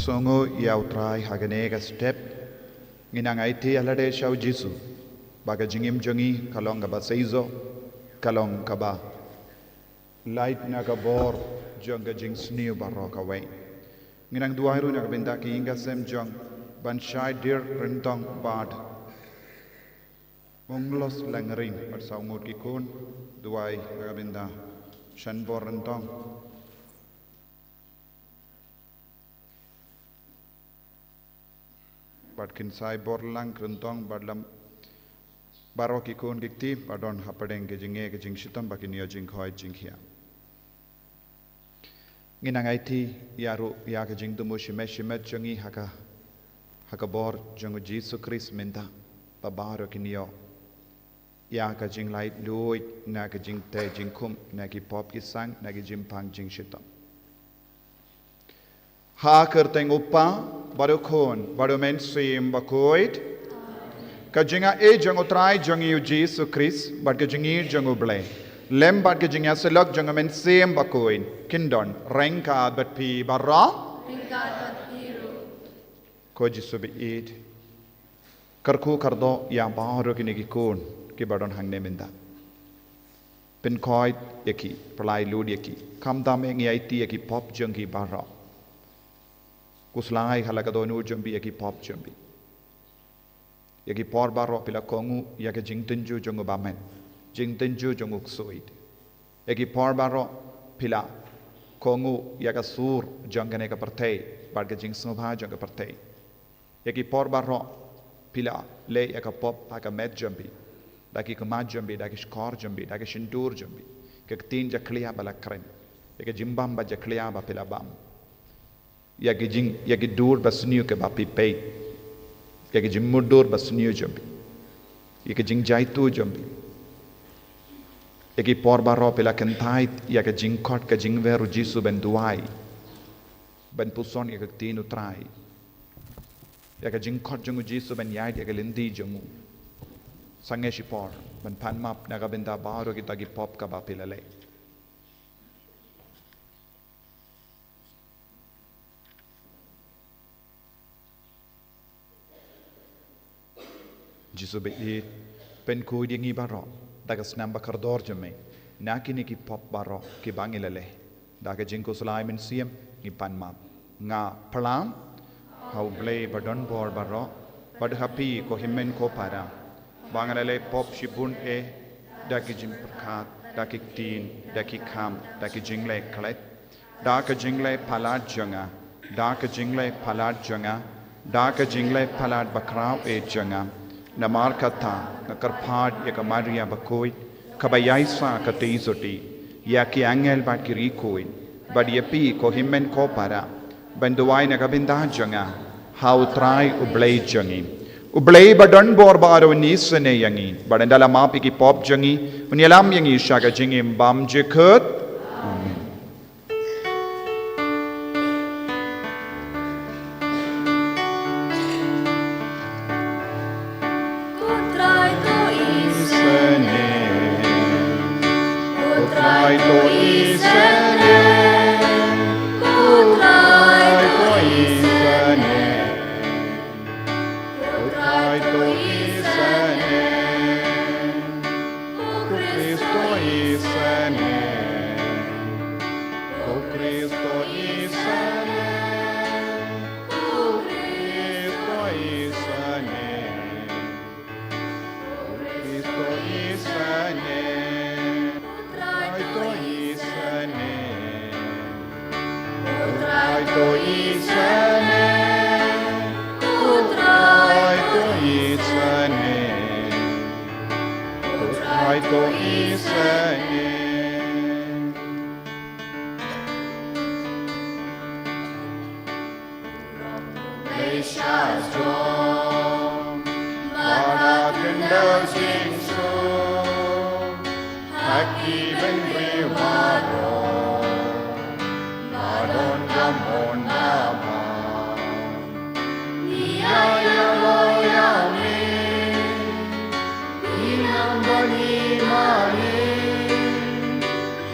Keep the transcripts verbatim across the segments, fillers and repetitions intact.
Sngew ïa U Trai ha kane ka step. Ngi nang aiti ïa lade sha U Jisu ba ka jingim jong ngi ka long kaba seisoh, ka long kaba lait na ka bor jong ka jingsniew baroh kawei. Ngi nang duwai ruh na ka bynta ki ïing ki sem jong ban shai dier ryntong bad Ong Los Langring bad saw ngut ki khun, duwai na ka bynta shan bor ryntong. Bad kin sai bor lang ryntong bad lam baroh ki khun ki kti ba don hapdeng ki jingeh ki jingshitom ba kin ïoh jingkhoi jingkhiah. Ngi nang aiti ïa ruh ïa ka jingdumu shimet shimet jong ngi ha ka, ha ka bor jong U Jisu Khrist mynta ba baroh kin ïoh ïa ka jinglaitluid na ka jingtei jingkhum na ki pop ki sang na ki jingpang jingshitom. Ha kyrteng U Kpa bad U Khun bad U Mynsiem Bakhuid. Ka jingaiei jong U Trai jong ngi U Jisu Khrist bad ka jingïeit jong U Blei, lem bad ka jingïasyllok jong U Mynsiem Bakhuid kin don ryngkat bad phi baroh. Ryngkat bad phi ruh. Ko Jisu baieit, kyrkhu kyrdoh ïa baroh kine ki khun kiba don hangne mynta. Pynkhuid ïa ki, pyllait lut ïa ki. Khamtam eh ngi aiti ïa ki pop jong ki baroh. Khuslai ha la ka dohnud jong phi ïa ki pop jong phi. Ïa ki por baroh phi la kohnguh ïa ka jingtynjuh jong u bamon, jingtynjuh jong u ksuid. Ïa ki por baroh phi la kohnguh ïa ka sur jong kane ka pyrthei bad ka jingsngewbha jong ka pyrthei. Ïa ki por baroh phi la leh ïa ka pop ha ka met jong phi, da ki khmat jong phi, da ki shkor jong phi, da ki shyntur jong phi. Ka ktien jakhlia ba la kren, ïa ka jingbam ba jakhlia ba phi la bam. Ïa ki jing, ïa ki dur ba sniew kiba phi peit, ïa ki jingmutdur ba sniew jong phi, ïa ki jingjaituh jong phi. Ïa ki por baroh phi la kyntait ïa ka jingkhot ka jingwer U Jisu ban duwai, ban puson ïa ka ktien U Trai, ïa ka jingkhot jong U Jisu ban ïaid ïa ka lynti jong u. Sangeh shipor ban pan map na ka bynta baroh kita ki pop kaba phi la leh. Jisu baieit, pynkhuid ïa ngi baroh da ka snam ba kordor jong me na kine ki pop baroh kiba ngi la leh. Da ka jingkhuslai mynsiem ngi pan map. Nga pyrshang ha U Blei ba don bor baroh, bad ha phi ko hynmen ko para, ba nga la leh pop shibun eh, da ki jingpyrkhat, da ki ktien, da ki kam, da ki jingleh khlem, da ka jingleh palat jong nga, da ka jingleh palat jong nga, da ka jingleh palat bakhraw eh jong nga. Namar kata nga kyrpad ïa ka Maria bakhuid, kaba ïaisah ka tei sotti, ïa ki angel bad ki riewkhuid, bad ïa phi ko hynmen ko para, ban duwai na ka bynta jong nga ha U Trai U Blei jong ngi. U Blei ba don bor baroh un isynei ïa ngi, bad un da la map ïa ki pop jong ngi, un ïalam ïa ngi sha ka jingim bymjukut. Amen. Ko Trai to isynei. Ko Trai to isynei. Ko Trai to isynei. Ko Trai to isynei. Ko Khrist to isynei. Ko Khrist to isynei. Ko Khrist to isynei. Ko Khrist to isynei. Ko Trai to isynei. Ko Trai to isynei. Ko Trai to isynei. Ko Trai to isynei. Leisha jong, ba ha khyndew jingsuk, ha ki bynriew baroh, ba don ka mon ba bha. Ngi ïa ïa la ïa me, ngi nang ba ngi mane,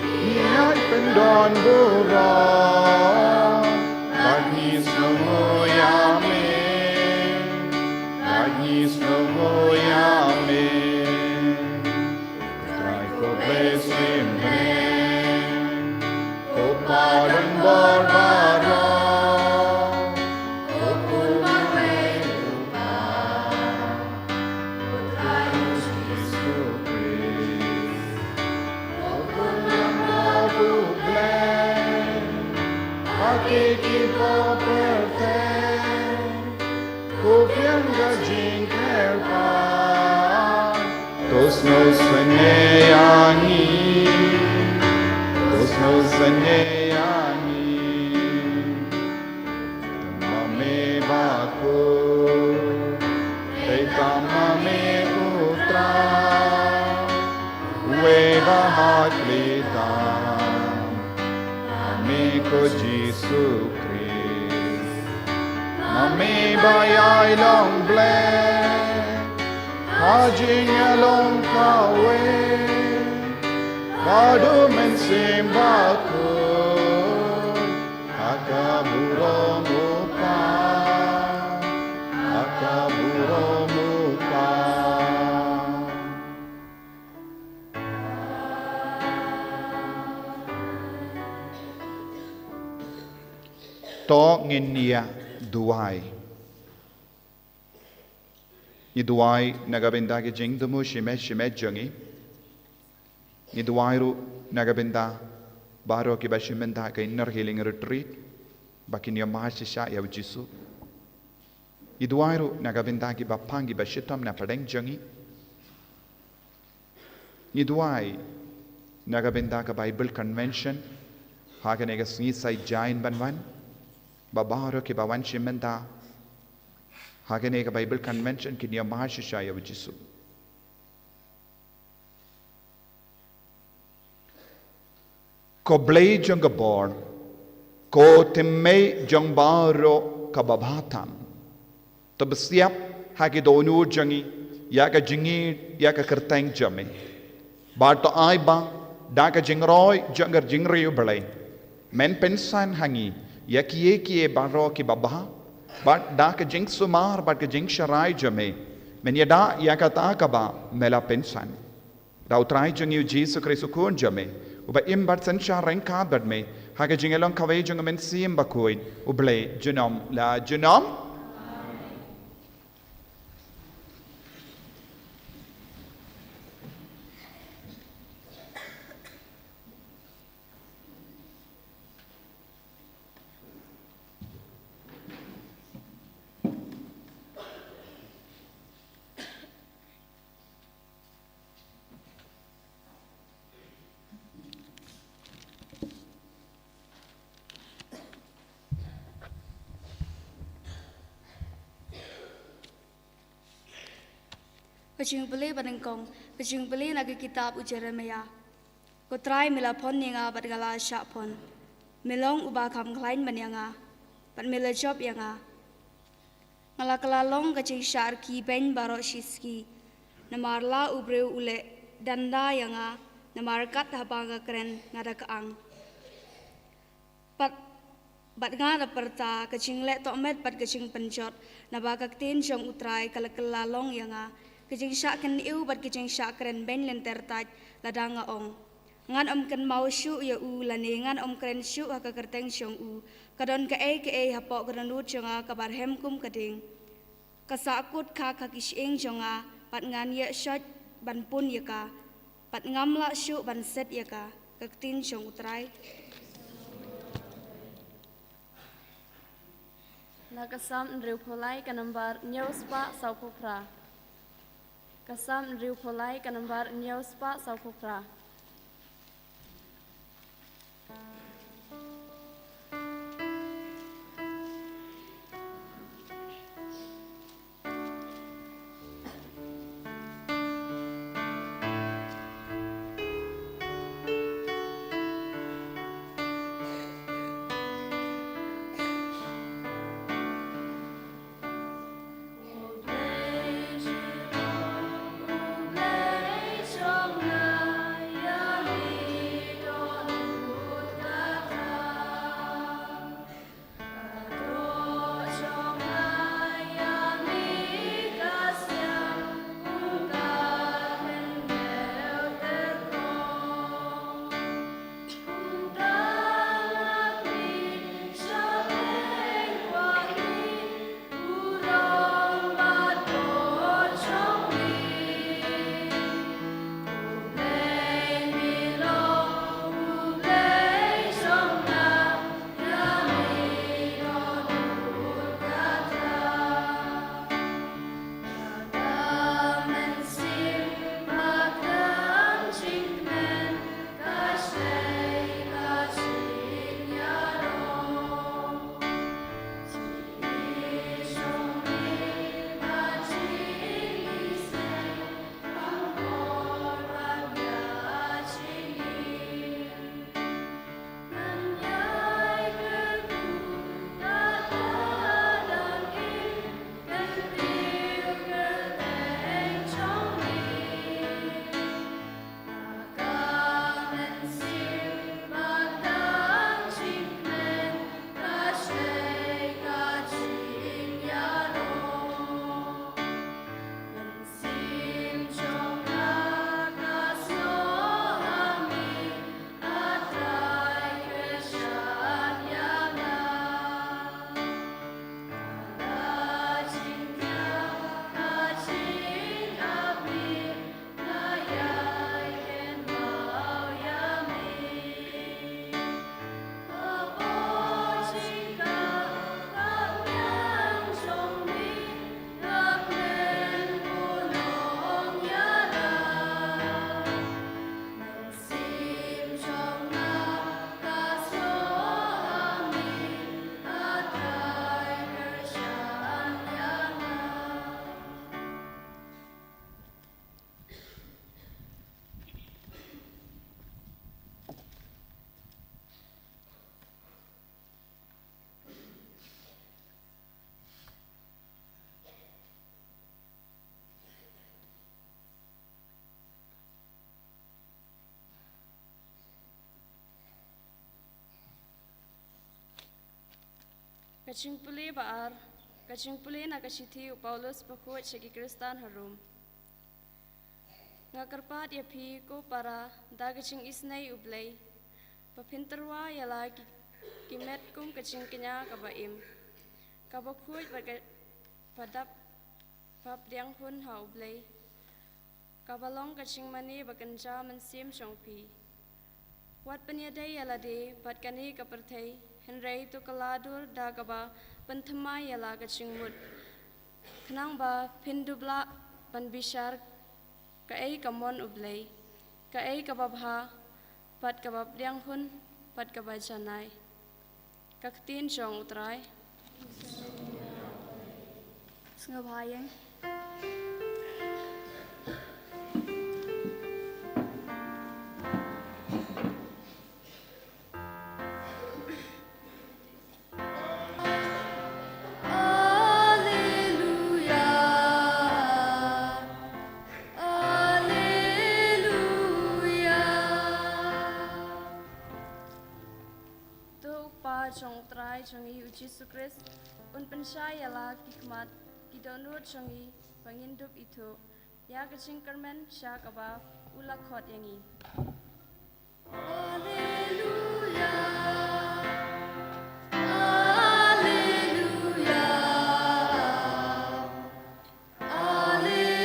ngi ïa pyndon burom, ba ngi sngew Ki ki ba perfect, ko biang ka jingkyrpad. To sngewsynei ïa ngi, to sngewsynei ïa ngi. Ma me ba khuid, te ta ma me u Trai, uwei ba hap ïa tam, ma me ko Jisu Khrist. Ma me ba ïai long Blei ha jingïalong kawei, ba dum mynsiem ba khuid ha ka burom u Kpa, ha ka burom u Kpa. To ngin ïa duwai. Ngi duwai na ka bynta ki jingthmu shimet shimet jong ngi. Ngi duwai ruh na ka bynta baroh kiba shim bynta ka inner healing retreat, ba kin ïohmad shisha ïa u Jisu. Ngi duwai ruh na ka bynta kiba pang kiba shitom na pdeng jong ngi. Ngi duwai na ka bynta ka Bible Convention ha kane ka sngi Saitjaiñ ban wan, ba baroh kiba wan shim bynta ha kane ka Bible Convention kin ïohmad shisha ïa u Jisu. Ko Blei jong ka bor, ko tymmen jong baroh kaba bha tam, to ba siap ha ki dohnud jong ngi ïa ka jingïeit ïa ka kyrteng jong me. Bad to ai ba da ka jingroi jong ka jingriewblei, men pynsan ha ngi ïa kiei kiei baroh kiba bha, bad da ka jingsumar bad ka jingsharai jong me, men ïada ïa kata kaba me la pynsan. Da u Trai jong ngi u Jisu Khrist u Khun jong me, uba im bad synshar ryngkat bad me ha ka jingïalong kawei jong u Mynsiem Bakhuid, U Blei junom la junom. Ka jingpule ba nyngkong, ka jingpule na ka kitab u Jeremiah. Ko Trai, me la phon ïa nga bad nga la shah phon. Me long uba kham khlaiñ ban ïa nga, bad me la jop ïa nga. Nga la kylla long ka jingshah rkhie beiñ baroh shi sngi, namar la u briew u leh danda ïa nga, namar kat haba nga kren nga da ka ang. Bad, bad nga da pyrta ka jingleh tohmet bad ka jingpynjot, naba ka ktien jong u Trai ka la kylla long ïa nga, ka jingshah kyniew bad ka jingshah kren beiñ lynter tait, lada nga ong, ngan ym kynmaw shuh ïa u, lane ngan ym kren shuh ha ka kyrteng jong u. Ka don kaei kaei hapoh ka dohnud jong nga kaba rhem kum ka dieng. Ka sahkut khak ha ki shyieng jong nga, bad ngan ïeh shoit ban pun ïa ka, bad ngam lah shuh ban set ïa ka. Ka ktien jong u Trai. Na ka Salm hynriewphew lai ka nambar hynñiew spah sawphew phra. Ka Salm hynriewphew lai ka nambar hynñiew spah sawphew phra. Ka jingpule ba ar, ka jingpule na ka shithi u Paulus bakhuid sha ki Khristan ha Rom. Nga kyrpad ïa phi ko para da ka jingisynei U Blei, ba phin tyrwa ïa la ki, ki met kum ka jingkñia kaba im, kaba khuid bad kaba dap, ba pdiang hun ha U Blei, kaba long ka jingmane bakynja mynsiem jong phi. Wat pynïadei ïa lade bad kane ka pyrthei, hynrei to kylla dur da kaba pynthymmai ïa la ka jingmut, khnang ba phin dup lah ban bishar kaei ka mon U Blei, kaei kaba bha, bad kaba pdiang hun, bad kaba janai. Ka ktien jong U Trai. Sngewbha ïa. Alleluia. Alleluia. To u Kpa jong U Trai jong ngi U Jisu Khrist un pynshai ïa la ki khmat ki dohnud jong ngi ba ngin dup ithuh ïa ka jingkyrmen sha kaba u la khot ïa ngi. Alleluia. Alleluia. Alleluia.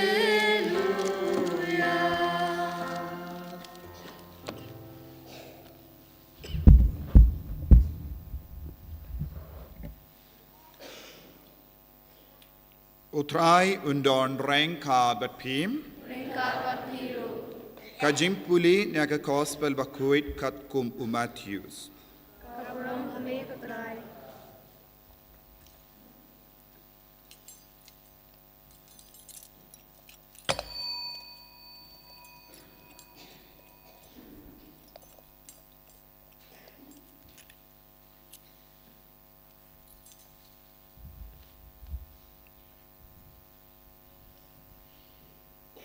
U Trai un don ryngkat bad phi. Ryngkat bad phi ruh. Ka jingpule na ka Gospel bakhuid katkum u Mathaios. Ka burom ha me ko Trai.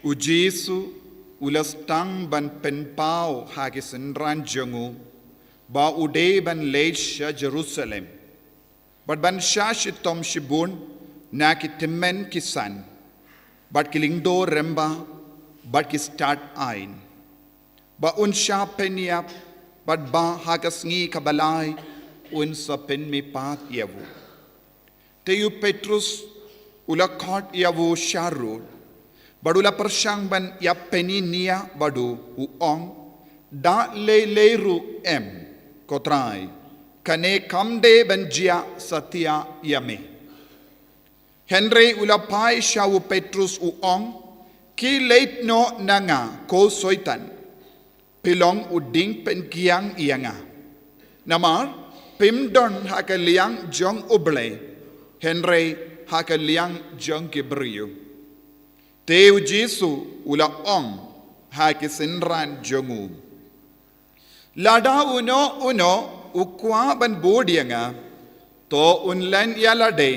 U Jisu u la sdang ban pynpaw ha ki synran jong u ba u dei ban leit sha Jerusalem bad ban shah shitom shibun na ki tymmen ki san bad ki lyngdoh rymbah bad ki stad aiñ, ba un shah pynïap bad ba ha ka sngi kaba lai un sa pynmihpat ïa u. Te u Petrus u la khot ïa u sharum bad u la pyrshang ban ïapyni nia bad u, u ong, da lei lei ruh em, ko Trai, kane kam dei ban jia satia ïa me. Hynrei u la phai sha u Petrus u ong, khie leit noh na nga ko Soitan. Phi long u dieng pynkiang ïa nga. Namar phim don ha ka liang jong U Blei, hynrei ha ka liang jong ki briew. Te u Jisu u la ong ha ki synran jong u, lada uno uno u kwah ban bud ïa nga, to un len ïa lade,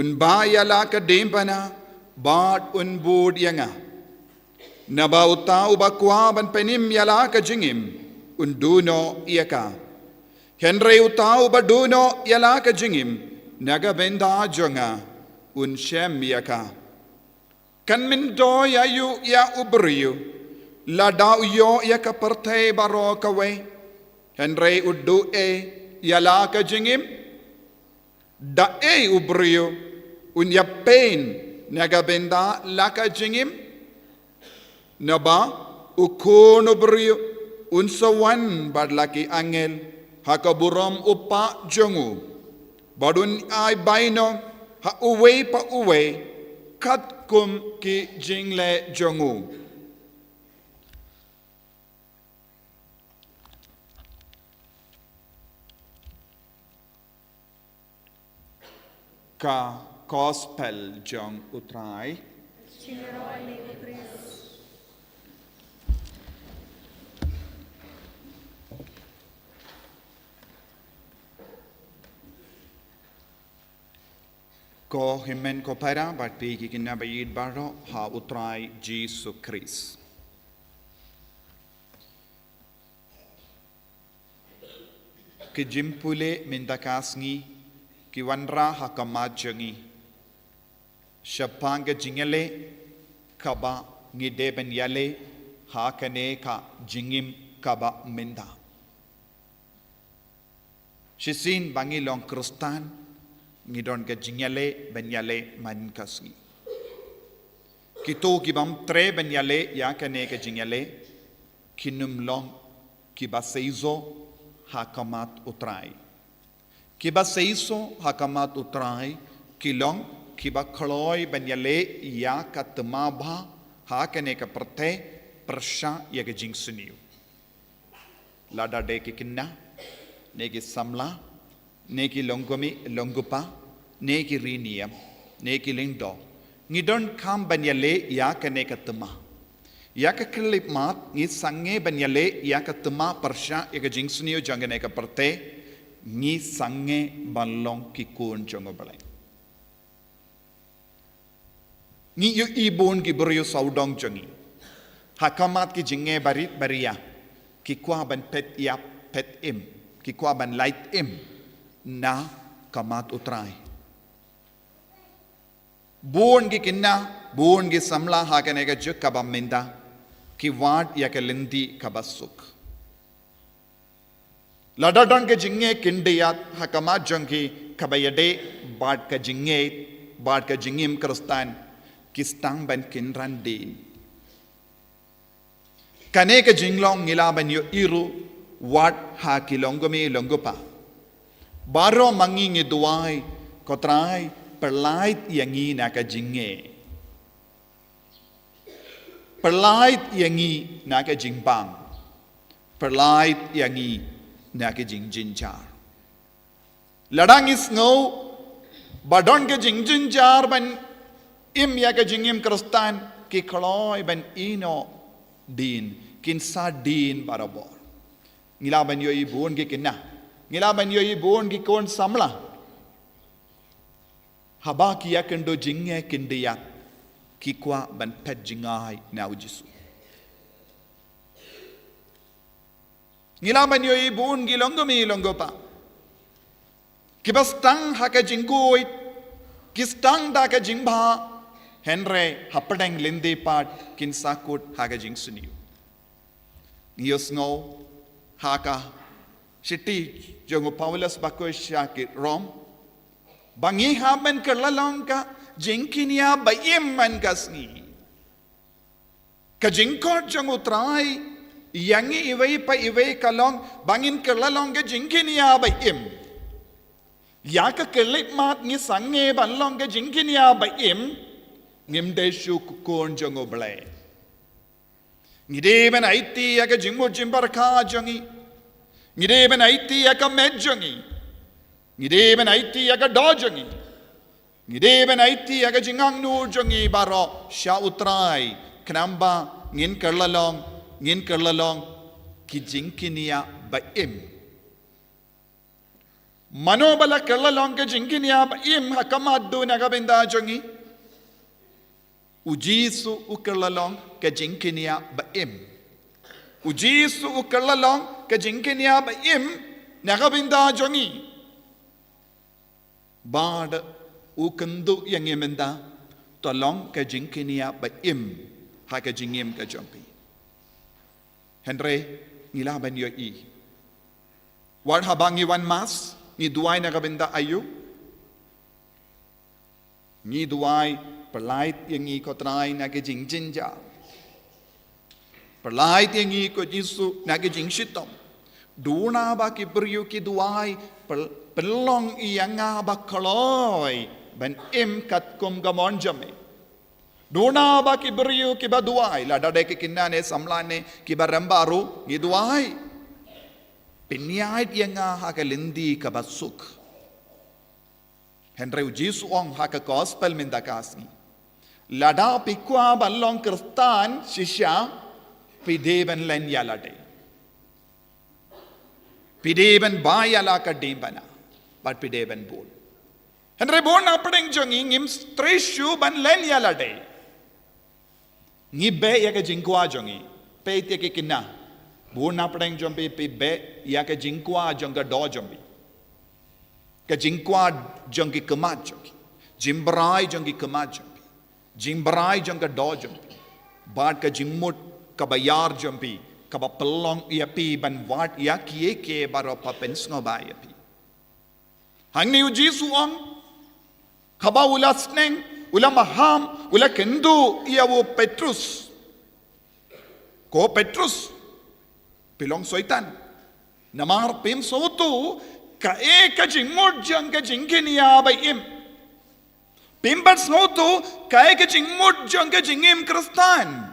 un bah ïa la ka diengphna bad un bud ïa nga. Naba uta uba kwah ban pynim ïa la ka jingim, un duh noh ïa ka. Hynrei uta uba duh noh ïa la ka jingim na ka bynta jong nga, un shem ïa ka. Kan myntoi aïu ïa u briew lada u ïoh ïa ka pyrthei baroh kawei, hynrei u duh ei ïa la ka jingim? Da ei u briew un ïapynïap na ka bynta la ka jingim? Naba u Khun u briew un sa wan bad la ki angel ha ka burom u Kpa jong u, bad un ai bainong ha uwei pa uwei katkum ki jingleh jong u. Ka Gospel jong u Trai. Ko hynmen ko para bad phi ki khynnah ba ïeit baroh ha u Trai Jisu Khrist. Ki jingpule mynta ka sngi Ki wanrah ha khmat jong ngi shaphang ka jingïaleh kaba ngi dei ban ïaleh ha kane ka jingim kaba mynta. Shisien ba ngi long Khristan, ngi don ka jingïaleh ban ïaleh man ka sngi. Kito ki bym treh ban ïaleh ïa kane ka jingïaleh, kin ym long kiba seisoh ha khmat U Trai. Kiba seisoh ha khmat U Trai ki long kiba kloi ban ïaleh ïa ka thma bha ha kane ka pyrthei pyrshah ïa ka jingsniew. Lada dei ki khynnah, ne ki samla, ne ki longkmie longkpa, ne ki rynïeng, ne ki lyngdoh, ngi donkam ban ïaleh ïa kane ka thma. Ïa ka khyllipmat ngi sangeh ban ïaleh ïa ka thma pyrshah ïa ka jingsniew jong kane ka pyrthei, ngi sangeh ban long ki khun jong U Blei. Ngi ïohi bun ki briew sawdong jong ngi ha khmat ki jingeh barit baria, ki kwah ban phet ïap phet im, ki kwah ban lait im na khmat U Trai. Bun ki khynnah, bun ki samla ha kane ka juk kaba mynta ki wad ïa ka lynti kaba suk. Lada don ka jingeh khyndiat ha khmat jong ki kaba ïadei bad ka jingngeit bad ka jingim Khristan, ki sdang ban kynran dien. Kane ka jinglong ngi lah ban ïohi ruh wat ha ki longkmie longkpa. Baroh ma ngi ngi duwai, Ko Trai, pyllait ïa ngi na ka jingngeit. Pyllait ïa ngi na ka jingbam. Pyllait ïa ngi na ka jingjynjar. Lada ngi sngew ba don ka jingjynjar ban im ïa ka jingim Khristan, ki kloi ban ïehnoh dien, kin sa dien barabor. Ngi lah ban ïohi bun ki khynnah, ngi lah ban ïohi bun ki khun samla, haba ki ïakynduh jingeh khyndiat, ki kwah ban phet jngai na U Jisu. Ngi lah ban ïohi bun ki longkmie longkpa kiba sdang ha ka jingkhuid, ki sdang da ka jingbha, hynrei hapdeng lynti pat kin sa kut ha ka jingsniew. Ngi ïohsngew ha ka shithi jong u Paulus bakhuid sha ki Rom ba ngi hap ban kylla long ka jingkñia ba im man ka sngi. Ka jingkhot jong U Trai ïa ngi iwei pa iwei ka long ba ngin kylla long ka jingkñia ba im. Ïa ka khyllipmat ngi sangeh ban long ka jingkñia ba im, ngim dei shuh ki khun jong U Blei. Ngi dei ban aiti ïa ka jingmut jingpyrkhat jong ngi. Ngi dei ban aiti ïa ka met jong ngi. Ngi dei ban aiti ïa ka doh jong ngi. Ngi dei ban aiti ïa ka jingangnud jong ngi baroh sha U Trai, khnang ba ngin kylla long, ngin kylla long ki jingkñia ba im. Mano ba la kylla long ka jingkñia ba im ha khmat u na ka bynta jong ngi? U Jisu u kylla long ka jingkñia ba im. U Jisu u kylla long ka jingkñia ba im na ka bynta jong ngi. Bad u kynduh ïa ngi mynta, to long ka jingkñia ba im ha ka jingim ka jong phi. Hynrei ngi lah ban ïohi, wat haba ngi wan mass, ngi duwai na ka bynta aïu? Ngi duwai, pyllait ïa ngi Ko Trai na ka jingjynjar. Pyllait ïa ngi Ko Jisu na ka jingshitom. Duna ba ki briew ki duwai, pyl-, pynlong ïa nga ba kloi ban im katkum ka mon jong me. Duna ba ki briew kiba duwai, lada dei ki khynnah ne samla ne kiba rem baroh, ngi duwai, pynïaid ïa nga ha ka lynti kaba suk. Hynrei U Jisu u ong ha ka gospel mynta ka sngi, lada phi kwah ban long Khristan shisha, phi dei ban len ïa lade. Phi dei ban bai ïa la ka diengphna bad phi dei ban bud. Hynrei bun napdeng jong ngi ngim treh shuh ban len ïa lade. Ngi beh ïa ka jingkwah jong ngi. Peit ïa ki khynnah. Bun napdeng jong phi, phi beh ïa ka jingkwah jong ka doh jong phi. Ka jingkwah jong ki khmat jong ki, jingbrai jong ki khmat jong phi, jingbrai jong ka doh jong phi, bad ka jingmut kaba ïar jong phi, kaba pynlong ïa phi ban wad ïa kiei kiei baroh ba pynsngewbha ïa phi. Hangne u Jisu u ong, haba u la sneng, u la maham, u la kynduh ïa u Petrus. Ko Petrus, phi long soitan. Namar phim sngewthuh kaei ka jingmut jong ka jingkñia ba im. Phim pat sngewthuh kaei ka jingmut jong ka jingim Khristan.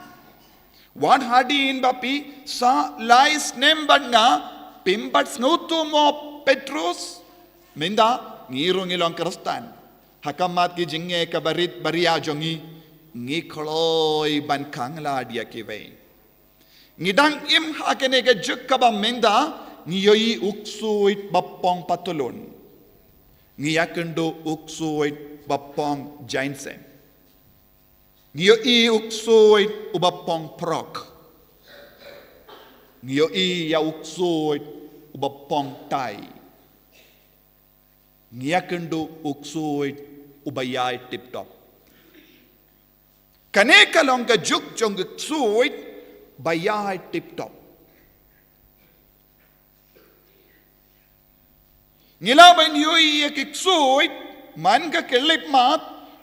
Wat hadien ba phi sah lai snem bad nga, phim pat sngewthuh mo Petrus. Mynta ngi ruh ngi long Khristan. Ha khmat ki jingeh kaba rit ba ria jong ngi, ngi kloi ban khang lad ïa kiwei. Ngi dang im ha kane ka juk kaba mynta, ngi ïohi u ksuid ba pong patlun. Ngi ïakynduh u ksuid ba pong jainsem. Ngi ïohi u ksuid uba pong prok. Ngi ïohi ïa u ksuid uba pong tai. Ngi ïakynduh u ksuid uba ïai tip top. Kane ka long ka juk jong u ksuid ba ïai tip top. Ngi lah ban ïohi ïa ki ksuid man ka khyllipmat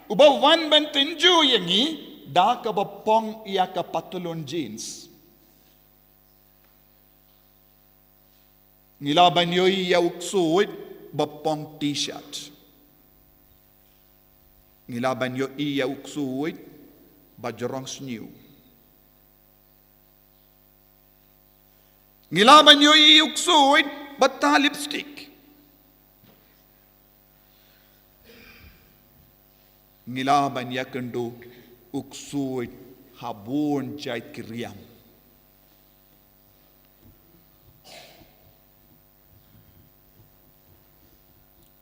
uba wan ban tynjuh ïa ngi da kaba pong ïa ka patlun jeans. Ngi lah ban ïohi ïa u ksuid ba pong t-shirt. Ngi lah ban ïohi ïa u ksuid ba jrong sniew. Ngi lah ban ïohi u ksuid ba tah lipstick. Ngi lah ban ïakynduh u ksuid ha bun jait ki riam.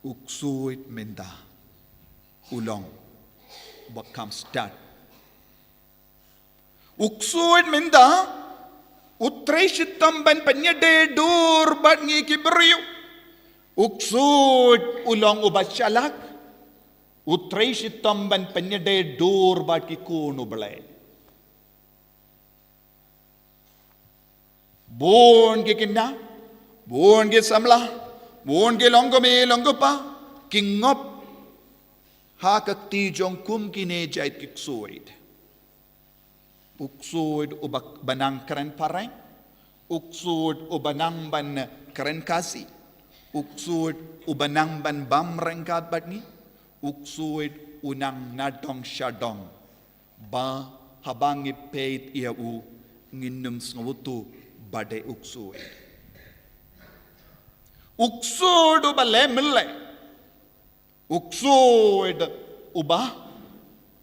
U ksuid mynta u long ba kham stad. U ksuid mynta u trei shitom ban pynïadei dur bad ngi ki briew. U ksuid u long uba shalak. U trei shitom ban pynïadei dur bad ki khun u Blei. Bun ki khynnah, bun ki samla, bun ki longkmie longkpa ki ngop ha ka kti jong kum kine jait ki ksuid. U ksuid uba nang kren phareng, u ksuid uba nang ban kren Khasi, u ksuid uba nang ban bam ryngkat bad ngi, u ksuid u nang nadong shadong. Ba haba ngi peit ïa u, ngin ym sngewthuh ba dei u ksuid. U ksuid uba leh mleh. U ksuid uba,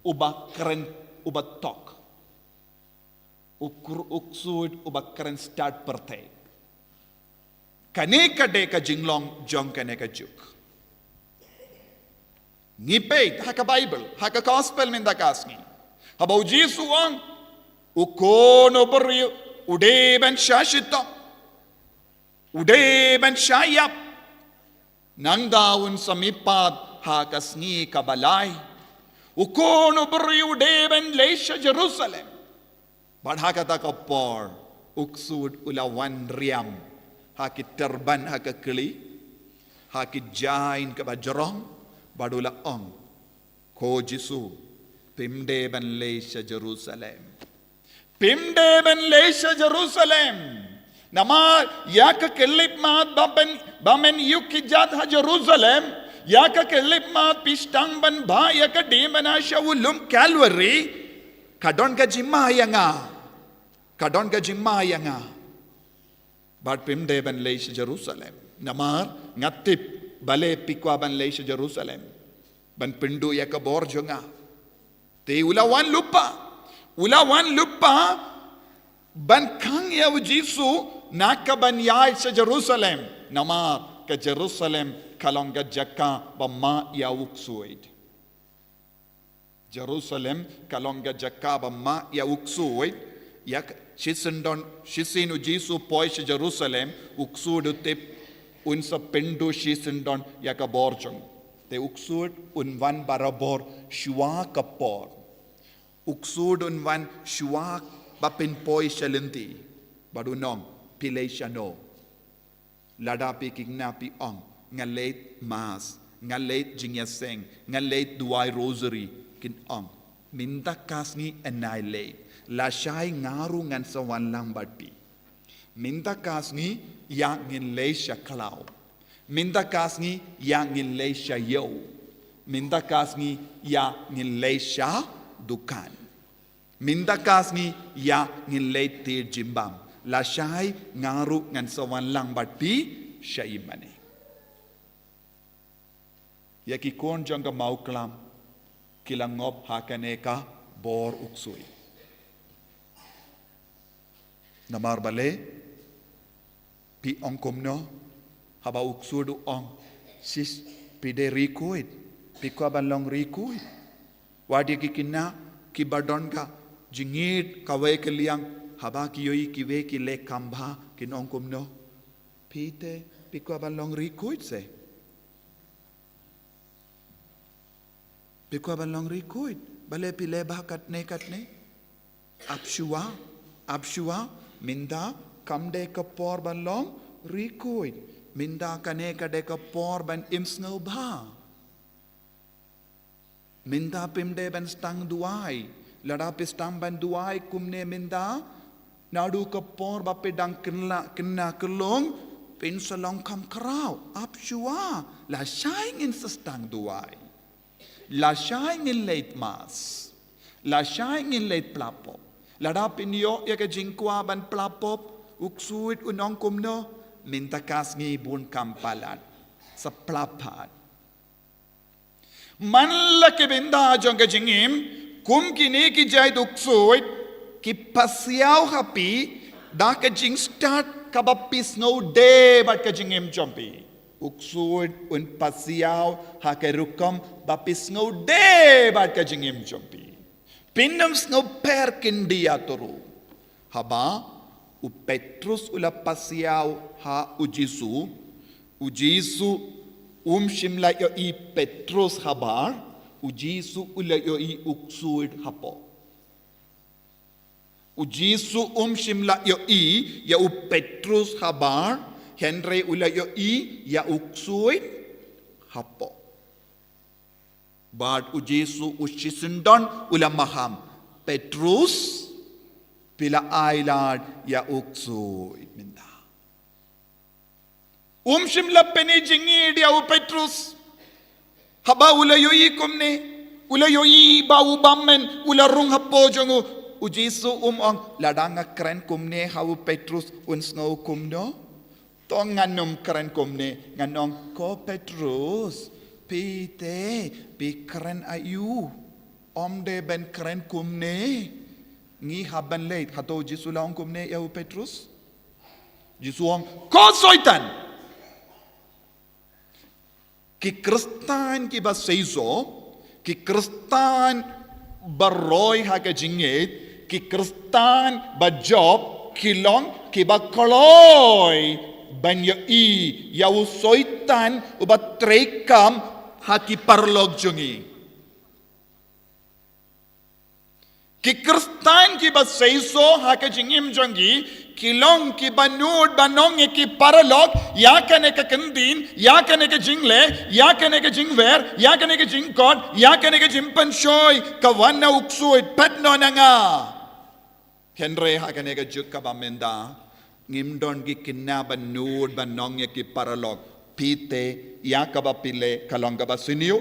uba kren, uba tok. U kru-, u ksuid uba kren stad pyrthei. Kane ka dei ka jinglong jong kane ka juk. Ngi peit ha ka Baibl, ha ka Gospel mynta ka sngi, haba u Jisu u ong, u Khun u Briew u dei ban shah shitom, u dei ban shah ïap. Nangta un sa mihpat ha ka sngi kaba lai. U Khun u Briew u dei ban leit sha Jerusalem. Bad ha kata ka por u ksuid u la wan riam ha ki tyrban ha ka kli, ha ki jaiñ kaba jrong, bad u la ong, ko Jisu, phim dei ban leit sha Jerusalem. Phim dei ban leit sha Jerusalem. Namar ïa ka khyllipmat ba phin, ba men ïuh kjat ha Jerusalem, ïa ka khyllipmat phi sdang ban bha ïa ka dei ban ïa sha u lum Calvary. Ka don ka jingma ïa nga. Ka don ka jingma ïa nga. Bad phim dei ban leit sha Jerusalem. Namar nga tip balei phi kwah ban leit sha Jerusalem ban pynduh ïa ka bor jong nga. Te u la wan lypa. U la wan lypa ban khang ïa u Jisu na ka ban ïaid sha Jerusalem. Namar ka Jerusalem ka long ka jaka ba mah ïa u ksuid. Jerusalem ka long ka jaka ba mah ïa u ksuid. Ïa ka, shisien don, shisien u Jisu u poi sha Jerusalem, u ksuid u tip Un sa pynduh shisyndon ïa ka bor jong u. Te u ksuid un wan barabor shuwa ka por. U ksuid un wan shuwa ba pynpoi sha lynti. Bad un ong, phi leit shano? Lada phi khynnah phi ong, nga leit mass, nga leit jingïaseng, nga leit duwai rosary, kin ong, mynta ka sngi yn nai leit, lashai nga ruh ngan sa wan lang bad phi. Mynta ka sngi ïa ngin leit sha khlaw. Mynta ka sngi ïa ngin leit sha ïew. Mynta ka sngi ïa ngin leit sha dukan. Mynta ka sngi ïa ngin leit tied jingbam. Lashai nga ruh ngan sa wan lang bad phi sha ïingmane. Ïa ki khun jong ka Mawklam ki la ngop ha kane ka bor u ksuid. Namar balei? Phi ong kumno haba u ksuid u ong, sis, phi dei riewkhuid, phi kwah ban long riewkhuid? Wat ïa ki khynnah kiba don ka jingïeit kawei ka liang, haba ki ïohi kiwei ki leh kam bha, kin ong kumno? Phi te, phi kwah ban long riewkhuid se? Phi kwah ban long riewkhuid? Balei phi leh bha katne katne? Ap shuwa, ap shuwa, mynta kam dei ka por ban long riewkhuid. Mynta kane ka dei ka por ban im sngewbha. Mynta phim dei ban sdang duwai. Lada phi sdang ban duwai kumne mynta, naduh ka por ba phi dang khynnah, khynnah khyllung, phin sa long kham khraw. Ap shuwa, lashai ngin sa sdang duwai. Lashai ngin leit mass. Lashai ngin leit pla pop. Lada phin ïoh ïa ka jingkwah ban pla pop, u ksuid un ong kumno? Mynta ka sngi bun kam palat. Sa pla pat. Man la ki bynta jong ka jingim, kum kine ki jait u ksuid, ki pasiaw ha phi da ka jingstad kaba phi sngewdei bad ka jingim jong phi. U ksuid un pasiaw ha ka rukom ba phi sngewdei bad ka jingim jong phi. Phin ym sngew pher khyndiat ruh. Haba u Petrus u la pasiaw ha u Jisu, u Jisu um shym la ïohi Petrus habar, u Jisu u la ïohi u ksuid hapoh. U Jisu um shym la ïohi ïa u Petrus habar, hynrei u la ïohi ïa u ksuid hapoh. Bad u Jisu u shisyndon u la maham, Petrus, phi la ailad ïa u ksuid mynta. Um shym la pyni jingïeit ïa u Petrus. Haba u la ïohi kumne, u la ïohi ba u bymmen u la rung hapoh jong u. U Jisu um ong, lada nga kren kumne ha u Petrus un sngew kumno? To ngan ym kren kumne, ngan ong, ko Petrus, phi te, phi kren aïu? Ym dei ban kren kumne. Ngi hap ban leit, hato u Jisu la ong kumne ïa u Petrus? Jisu ong, ko Soitan! Ki Khristan kiba seisoh, ki Khristan ba roi ha ka jingngeit, ki Khristan ba jop, ki long kiba kloi ban ïohi ïa u Soitan uba treikam ha ki paralok jong ngi. Ki Khristan kiba seisoh ha ka jingim jong ki, ki long kiba nud ban ong ïa ki paralok, ïa kane ka kyntien, ïa kane ka jingleh, ïa kane ka jingwer, ïa kane ka jingkot, ïa kane ka jingpynshoi, ka wan na u ksuid, peit noh na nga. Hynrei ha kane ka juk kaba mynta, ngim don ki khynnah ban nud ban ong ïa ki paralok, phi te, ïa kaba phi leh ka long kaba sniew,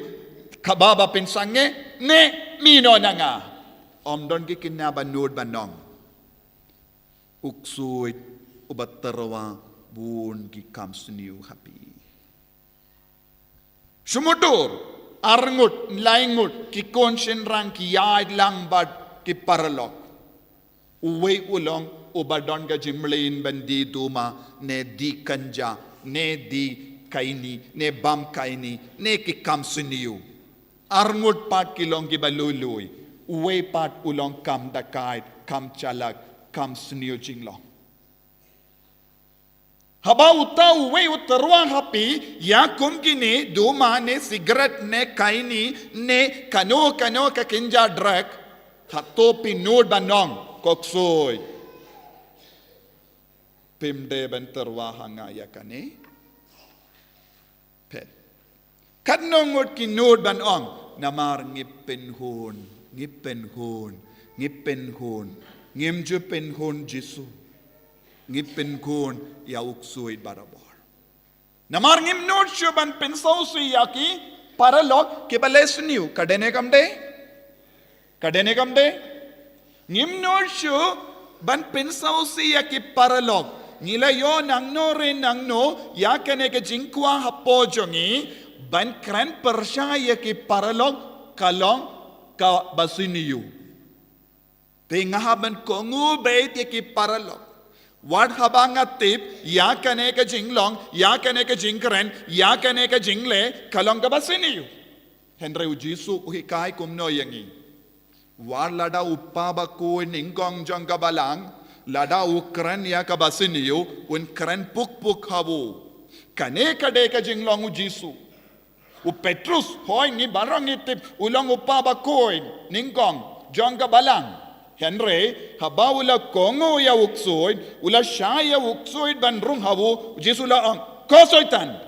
kaba ba pynsangeh, ne mih noh na nga. Ym don ki khynnah ban nud ban ong. U ksuid uba tyrwa bun ki kam sniew ha phi. Shu mutdur, arngut, laingut, ki khun shynrang ki ïaid lang bad ki paralok. Uwei u long uba don ka jingmlien ban die duma, ne die kynja, ne die khaini, ne bam khaini, ne ki kam sniew. Arngut pat ki long kiba lui lui. Uwei pat u long kam dakaid, kam chalak, kam sniew jinglong. Haba uta uwei u tyrwa ha phi ïa kum kine, duma ne, cigarette ne, khaini ne, kano kano ka kynja drug, hato phi nud ban ong, ko ksuid, phim dei ban tyrwa ha nga ïa kane? Peit. Katno ngut ki nud ban ong, namar ngi pynhun, ngi pynhun, ngi pynhun, ngim ju pynhun Jisu. Ngi pynhun ïa u ksuid barabor. Namar ngim nud shuh ban pynsngewsih ïa ki paralok kiba leh sniew, ka dei ne kam dei? Ka dei ne kam dei? Ngim nud shuh ban pynsngewsih ïa ki paralok. Ngi la ïoh nangno re nangno ïa kane ka jingkwah hapoh jong ngi ban kren pyrshah ïa ki paralok ka long kaba sniew. Te nga hap ban kohnguh beit ïa ki paralok. Wat haba nga tip ïa kane ka jinglong, ïa kane ka jingkren, ïa kane ka jingleh, ka long kaba sniew. Hynrei u Jisu u hikai kumno ïa ngi? Wat lada u Kpa bakhuid nyngkong jong ka balang, lada u kren ïa kaba sniew, un kren puk puk ha u. Kane ka dei ka jinglong u Jisu. U Petrus, hooid, ngi baroh ngi tip, u long u kpa bakhuid nyngkong jong ka balang. Hynrei haba u la kohnguh ïa u ksuid, u la shah ïa u ksuid ban rung ha u, u Jisu la ong, ko Soitan.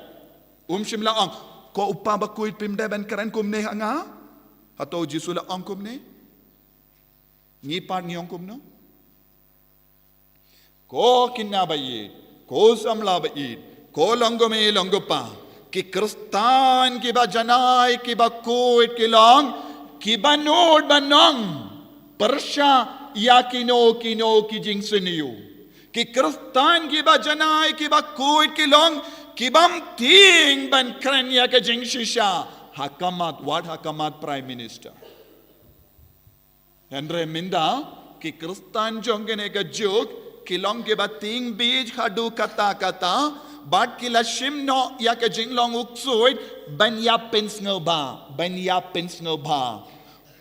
Um shym la ong, ko u kpa bakhuid, phim dei ban kren kumne ha nga? Hato u Jisu la ong kumne? Ngi pat ngi ong kumno? Ko khynnah ba ïeit, ko samla ba ïeit, ko longkmie longkpa, ki Khristan kiba janai kiba khuid ki long kiba nud ban ong pyrshah ïa kino kino ki jingsniew. Ki Khristan kiba janai kiba khuid ki long kibym tieng ban kren ïa ka jingshisha ha khmat, wat ha khmat Prime Minister. Hynrei mynta ki Khristan jong kane ka juk ki long kiba tieng beit haduh katta katta, bad ki la shim noh ïa ka jinglong u ksuid ban ïa pynsngewbha, ban ïa pynsngewbha.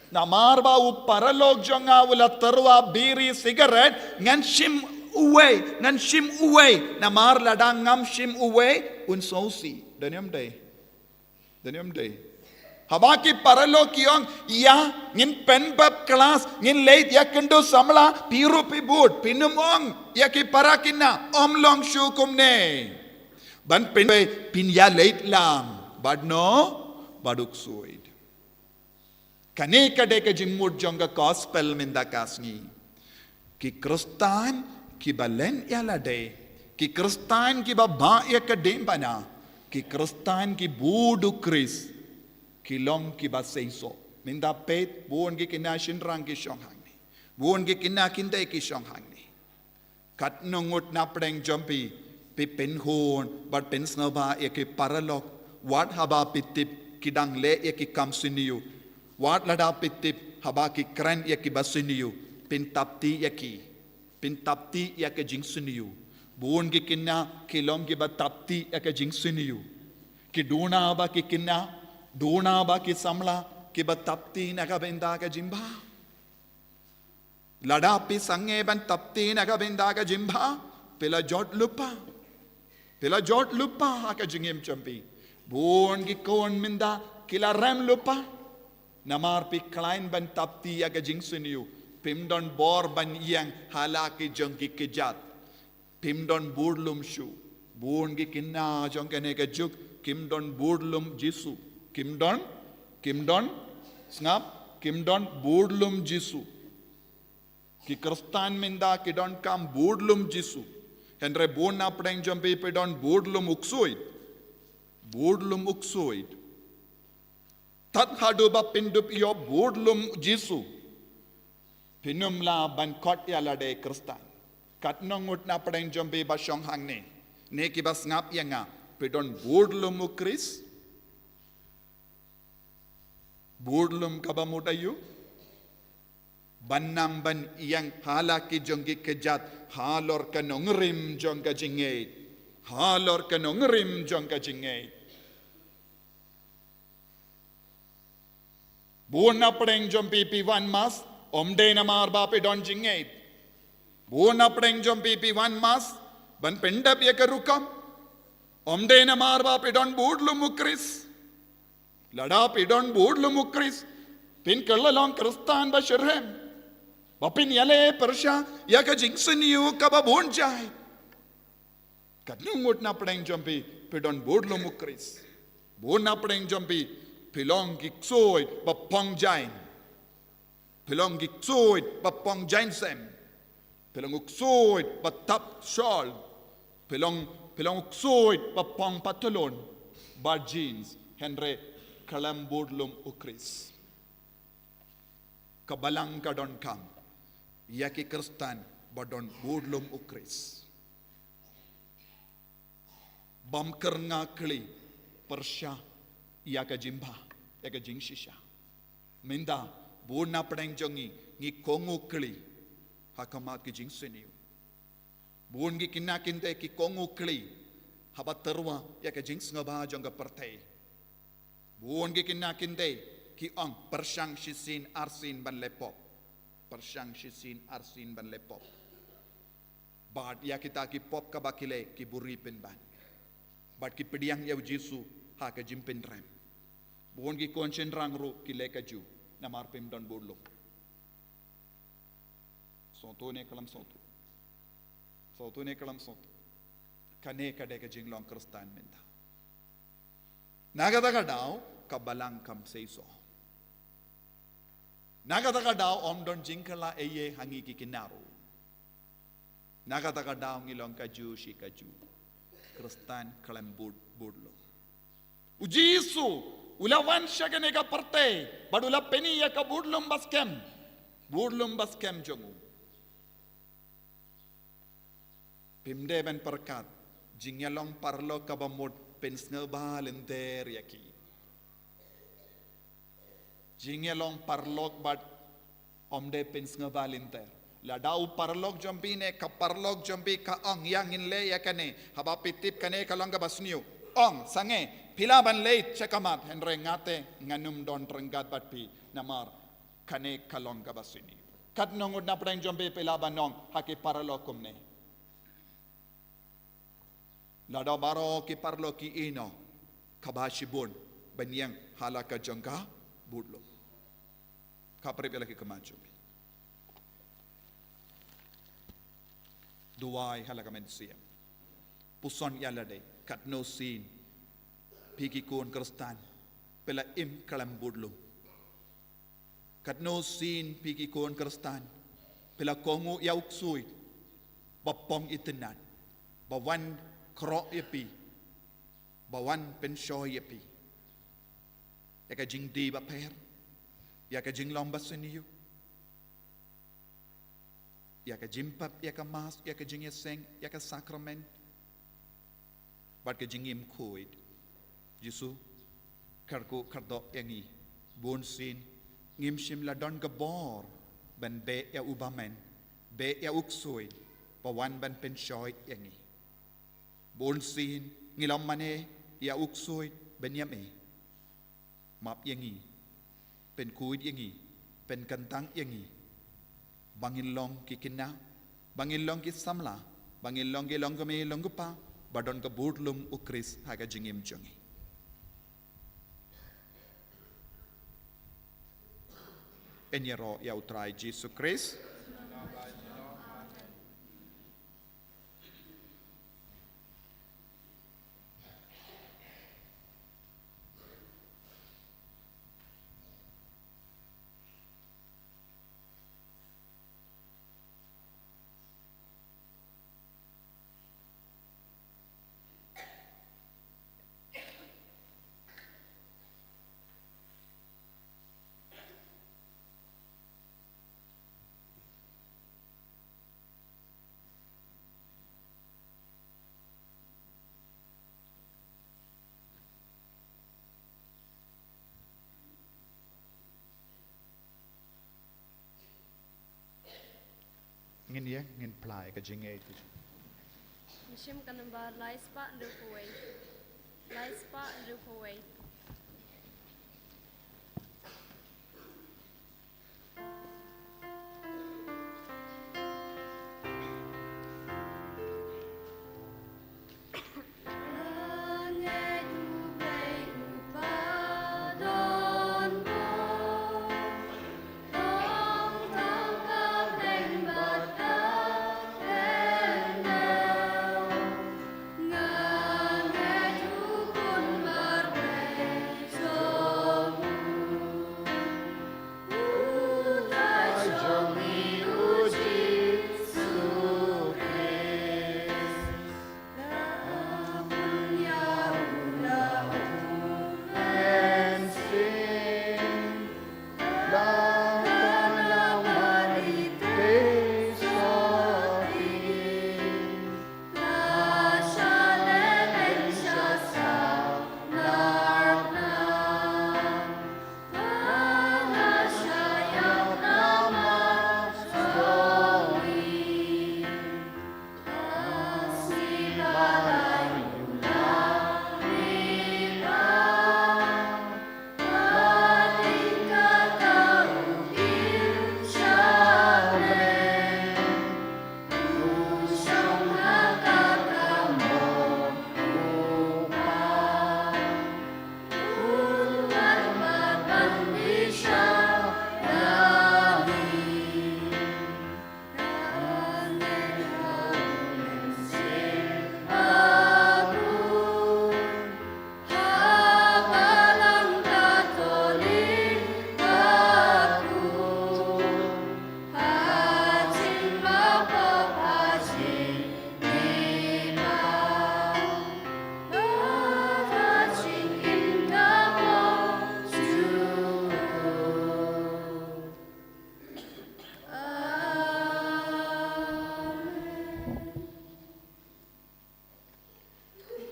Namar ba u paralok jong nga u la tyrwa biri sigaret, ngan shim uwei, ngan shim uwei. Namar lada ngam shim uwei, un sngewsih. Dei ne ym dei? Dei ne ym dei? Haba ki paralok ki ong, ïa, ngin pynbeit klas, ngin leit ïakynduh samla, phi ruh phi bud, phin ym ong ïa ki para khynnah, ym long shuh kumne. Ban pynbeit, phin ïa leit lang bad no, bad u ksuid. Kane ka dei ka jingmut jong ka gospel mynta ka sngi. Ki Khristan kiba len ïa lade, ki Khristan kiba bah ïa ka diengphna, ki Khristan ki bud u Khrist, ki long kiba seisoh. Mynta peit, bun ki khynnah shynrang ki shong hangne, bun ki khynnah khyndai ki shong hangne. Katno ngut napdeng jong phi, phi pynhun bad pynsngewbha ïa ki paralok, wat haba phi tip ki dang leh ïa ki kam sniew. Wat lada phi tip haba ki kren ïa kiba sniew, phin tap ti ïa ki, phin tap ti ïa ka jingsniew. Bun ki khynnah ki long kiba tap ti ïa ka jingsniew. Ki duna ba ki khynnah, duna ba ki samla kiba tap ti na ka bynta ka jingbha. Lada phi sangeh ban tap ti na ka bynta ka jingbha, phi la jot lypa. Phi la jot lypa ha ka jingim jong phi. Bun ki khun mynta ki la rem lypa. Namar phi khlaiñ ban tap ti ïa ka jingsniew, phim don bor ban ïeng ha la ki jong ki kjat. Phim don budlum shuh. Bun ki khynnah jong kane ka juk kim don budlum Jisu. Kim don, kim don, sngap, kim don budlum Jisu. Ki Khristan mynta ki donkam budlum Jisu. Hynrei bun napdeng jong phi phi don budlum u ksuid. Budlum u ksuid. Tad haduh ba phin dup ïoh budlum Jisu, phin ym lah ban khot ïa lade Khristan. Katno ngut napdeng jong phi ba shong hangne, ne kiba sngap ïa nga, phi don budlum u Khrist? Budlum kaba mut aïu? Ban nang ban ïeng ha la ki jong ki kjat halor ka nongrim jong ka jingngeit. Halor ka nongrim jong ka jingngeit. Bun napdeng jong phi phi wan mass, ym dei namar ba phi don jingngeit. Bun napdeng jong phi phi wan mass, Ban pyndep ïa ka rukom. Ym dei namar ba phi don budlum u Khrist. Lada phi don budlum u Khrist, phin kylla long Khristan ba shitrhem. Ba phin ïaleh pyrshah ïa ka jingsniew kaba bun jait. Katno ngut na pdeng jong phi, phi don budlum u Khrist. Bun na pdeng jong phi, phi long ki ksuid ba pong jaiñ. Phi long ki ksuid ba pong jaiñ sem. Phi long u ksuid ba tap shawl. Phi long, phi long u ksuid ba pong patalon bad jeans. Hynrei khlem budlum u Khrist. Ka balang ka donkam ïa ki Khristan ba don budlum u Khrist. Bym kyrngah kli pyrshah ïa ka jingbha, ïa ka jingshisha. Mynta, bun na pdeng jong ngi, ngi kohnguh kli ha khmat ki jingsniew. Bun ki khynnah khyntei ki kohnguh kli haba tyrwa ïa ka jingsngewbha jong ka pyrthei. Bun ki khynnah khyntei ki ong pyrshang shisien arsien ban leh pop. Pyrshang shisien arsien ban leh pop. Bad ïa kita ki pop kaba ki leh ki buhrieh pynban. Bad ki pdiang ïa u Jisu ha ka jingpynrem. Bun ki khun shynrang ruh ki leh kajuh namar phim don budlum. Sngewthuh ne khlem sngewthuh? Sngewthuh ne khlem sngewthuh? Kane ka dei ka jinglong Khristan mynta. Na kata ka daw, ka balang kam seisoh. Na kata ka daw, ym don jingkylla ei ei ha ngi ki khynnah ruh. Na kata ka daw ngi long kajuh shi kajuh. Khristan khlem bud, budlum. U Jisu, u la wan sha kane ka pyrthei, bad u la pyni ïa ka budlum ba skhem. Budlum ba skhem jong u. Phim dei ban pyrkhat, jingïalong paralok kaba mut pynsngewbha lynter ïa ki. Jingïalong paralok bad ym dei pynsngewbha lynter. Lada u paralok jong phi ne ka paralok jong phi ka ong ïa ngin leh ïa kane, haba phi tip kane ka long kaba sniew. Ong, sangeh, phi lah ban leit sha khmat, hynrei nga te ngan ym don ryngkat bad phi, namar kane ka long kaba sniew. Katno ngut na pdeng jong phi phi lah ban ong ha ki paralok kumne? Lada baroh ki paralok ki ïehnoh, kaba shibun ban ïeng ha la ka jong ka budlum. Khaprip ïa la ki khmat jong phi. Duwai ha la ka mynsiem. Puson ïa lade, katno sien phi ki khun Khristan phi la im khlem budlum. Katno sien phi ki khun Khristan phi la kohnguh ïa u ksuid ba pong itynnad, ba wan khroh ïa phi, ba wan pynshoi ïa phi. Ïa ka jingdie bapher, ïa ka jinglong basniew, ïa ka jingpep, ïa ka Mass, ïa ka jingïaseng, ïa ka sakrament, bad ka jingim khuid. Jisu, kyrkhu kyrdoh ïa ngi. Bun sien ngim shym la don ka bor ban beh ïa u bymman, beh ïa u ksuid ba wan ban pynshoi ïa ngi. Bun sien ngi la mane ïa u ksuid ban ïam eh. Map ïa ngi, pynkhuid ïa ngi, pynkyntang ïa ngi. Ba ngin long ki khynnah, ba ngin long ki samla, ba ngin long ki longkmie longkpa ba don ka budlum u Khrist ha ka jingim jong ngi. Ngin ïaroh ïa u Trai Jisu Khrist. Ngin ïa, ngin plie ka jingngeit. Mynsiem ka nombar lai spah hynriewphew wei. Lai spah hynriewphew wei.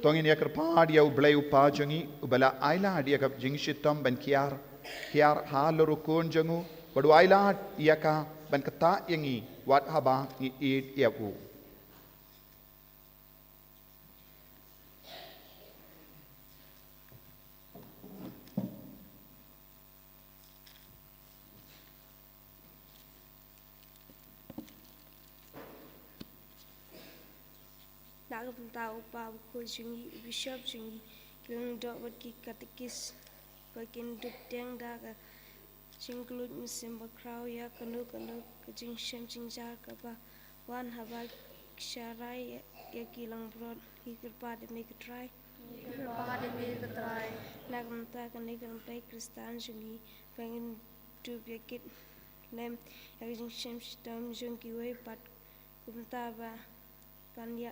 To ngin ïa kyrpad ïa U Blei U Kpa jong ngi, uba la ai lad ïa ka jingshitom ban kiar, kiar halor U Khun jong u, bad u ai lad ïa ka ban ktah ïa ngi wat haba ngi ïeit ïa u. Na ka bynta U Kpa Bakhuid jong ngi, u Bishop jong ngi, ki lyngdoh bad ki katekist, ba kin dup pdiang da ka jingkylluid mynsiem bakhraw ïa kano kano ka jingshem jingjar kaba wan haba ki sharai ïa, ïa ki langbrot. Ngi kyrpad ïa me ko Trai. Ngi kyrpad ïa me ko Trai. Na ka bynta kane ka longtrei Khristan jong ngi, ba ngin dup ïa kit lem ïa ka jingshem shitom jong kiwei pat, kumta ba kan ïa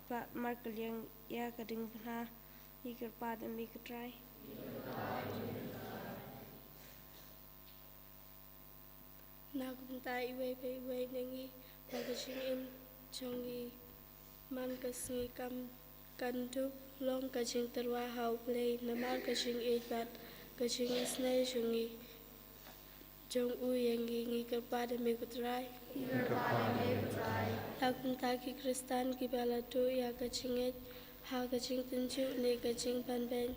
ba markylliang ïa ka diengphna. Ngi kyrpad ïa me ko Trai. Na ka bynta iwei pa iwei na ngi, ba ka jingim jong ngi man ka sngi kam kan dup long ka jingtyrwa ha U Blei namar ka jingïeit bad ka jingisynei jong ngi, jong u ïa ngi. Ngi kyrpad ïa me ko Trai. Ngi kyrpad ïa me ko Trai. Na ka bynta ki Khristan kiba la tuh ïa ka jingngeit ha ka jingtynjuh ne ka jingbanbeiñ,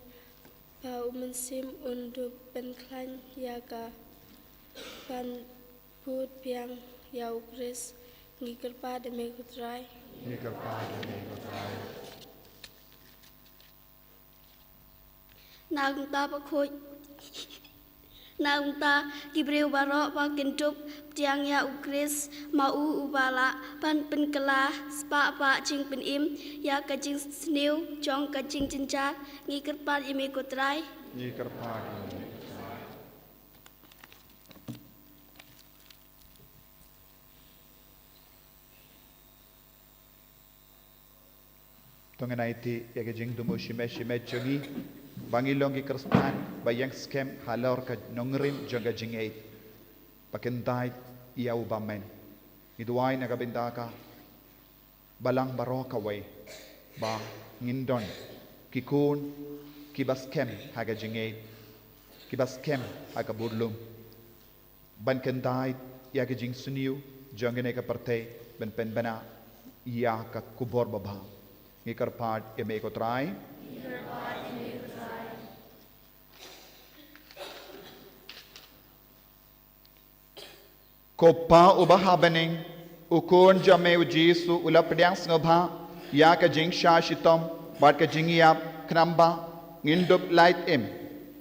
ba u Mynsiem un dup pynkhlaiñ ïa ka ban bud biang ïa U Khrist. Ngi kyrpad ïa me ko Trai. Ngi kyrpad ïa me ko Trai. Na ka bynta bakhuid, na ka bynta ki briew baroh ba kin dup pdiang ïa U Khrist, ma u uba lah ban pynkylla spah ba jingpynim ïa ka jingsniew jong ka jingjynjar. Ngi kyrpad ïa me ko Trai. Ngi kyrpad ïa me ko Trai. To ngin aiti ïa ka jingthmu shimet shimet jong ngi, ba ngi long ki Khristan ba ïeng skhem halor ka nongrim jong ka jingngeit, ba kin dait ïa u bymman. Ngi duwai na ka bynta ka balang baroh kawei, ba ngin don ki khun kiba skhem ha ka jingngeit, kiba skhem ha ka budlum, ban kyndait ïa ka jingsniew jong kane ka pyrthei, ban pynbna ïa ka khubor babha. Ngi kyrpad ïa me ko Trai. Ko Pa uba ha bneng, U Khun jong me U Jisu u la pdiang sngewbha ïa ka jingshah shitom bad ka jingïap, khnang ba ngin dup lait im.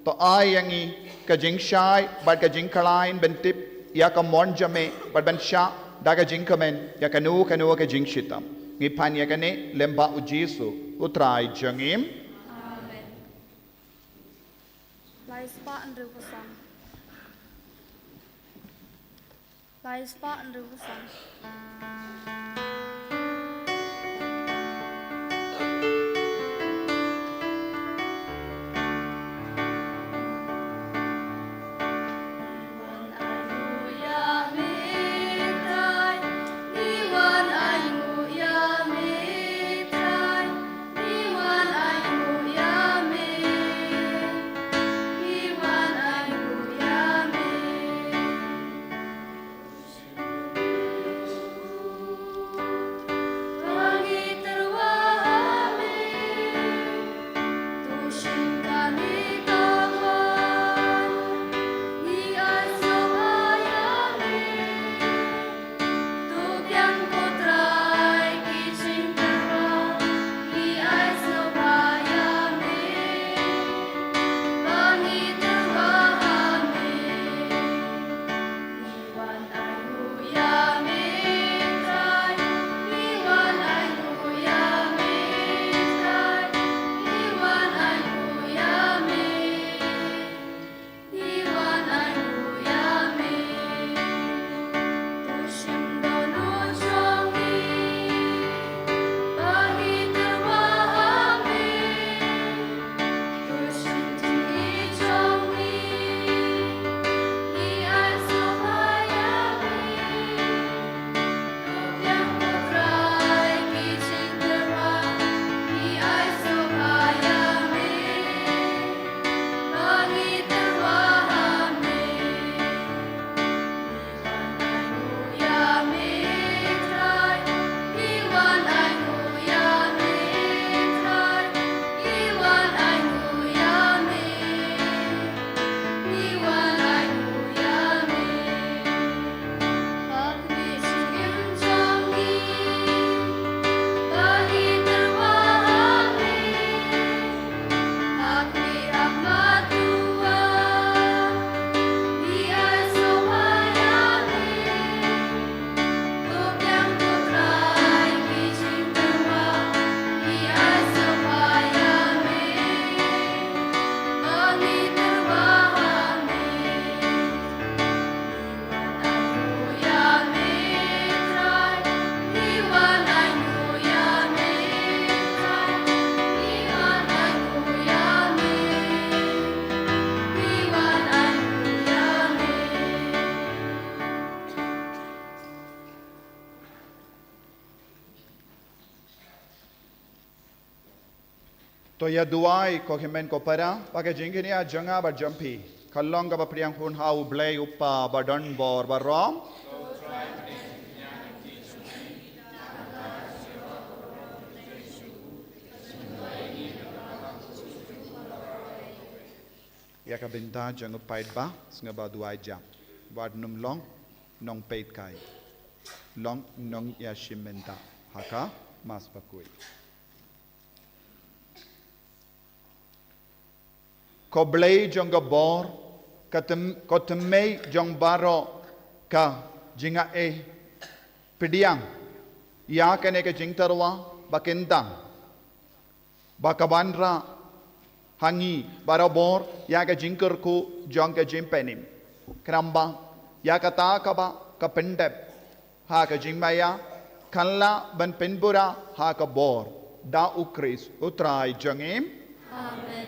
To ai ïa ngi ka jingshai bad ka jingkhlaiñ ban tip ïa ka mon jong me bad ban shah da ka jingkmen ïa kano kano ka jingshitom. Ngi pan ïa kane lyngba U Jisu U Trai jong ngi. Amen. Lai spah hynriew phew san. Lai spah hynriew phew san. To ïa duwai ko hynmen ko para, ba ka jingkñia jong nga bad jong phi ka long kaba pdiang hun ha U Blei U Kpa badonbor barom. Ïa ka bynta jong u paidbah sngewbha duwai jam. Wat nym long nongpeitkai, long nongïashim bynta ha ka Mass bakhuid. Ko Blei jong ka bor, ka thymmei jong baroh ka jingaiei, pdiang ïa kane ka jingtyrwa ba kyntang, ba ka wanrah ha ngi barabor ïa ka jingkyrkhu jong ka jingpynim. Khnang ba ïa kata kaba ka pyndep ha ka jingmaïa kan lah ban pynbura ha ka bor, da U Khrist U Trai jong ngi. Amen.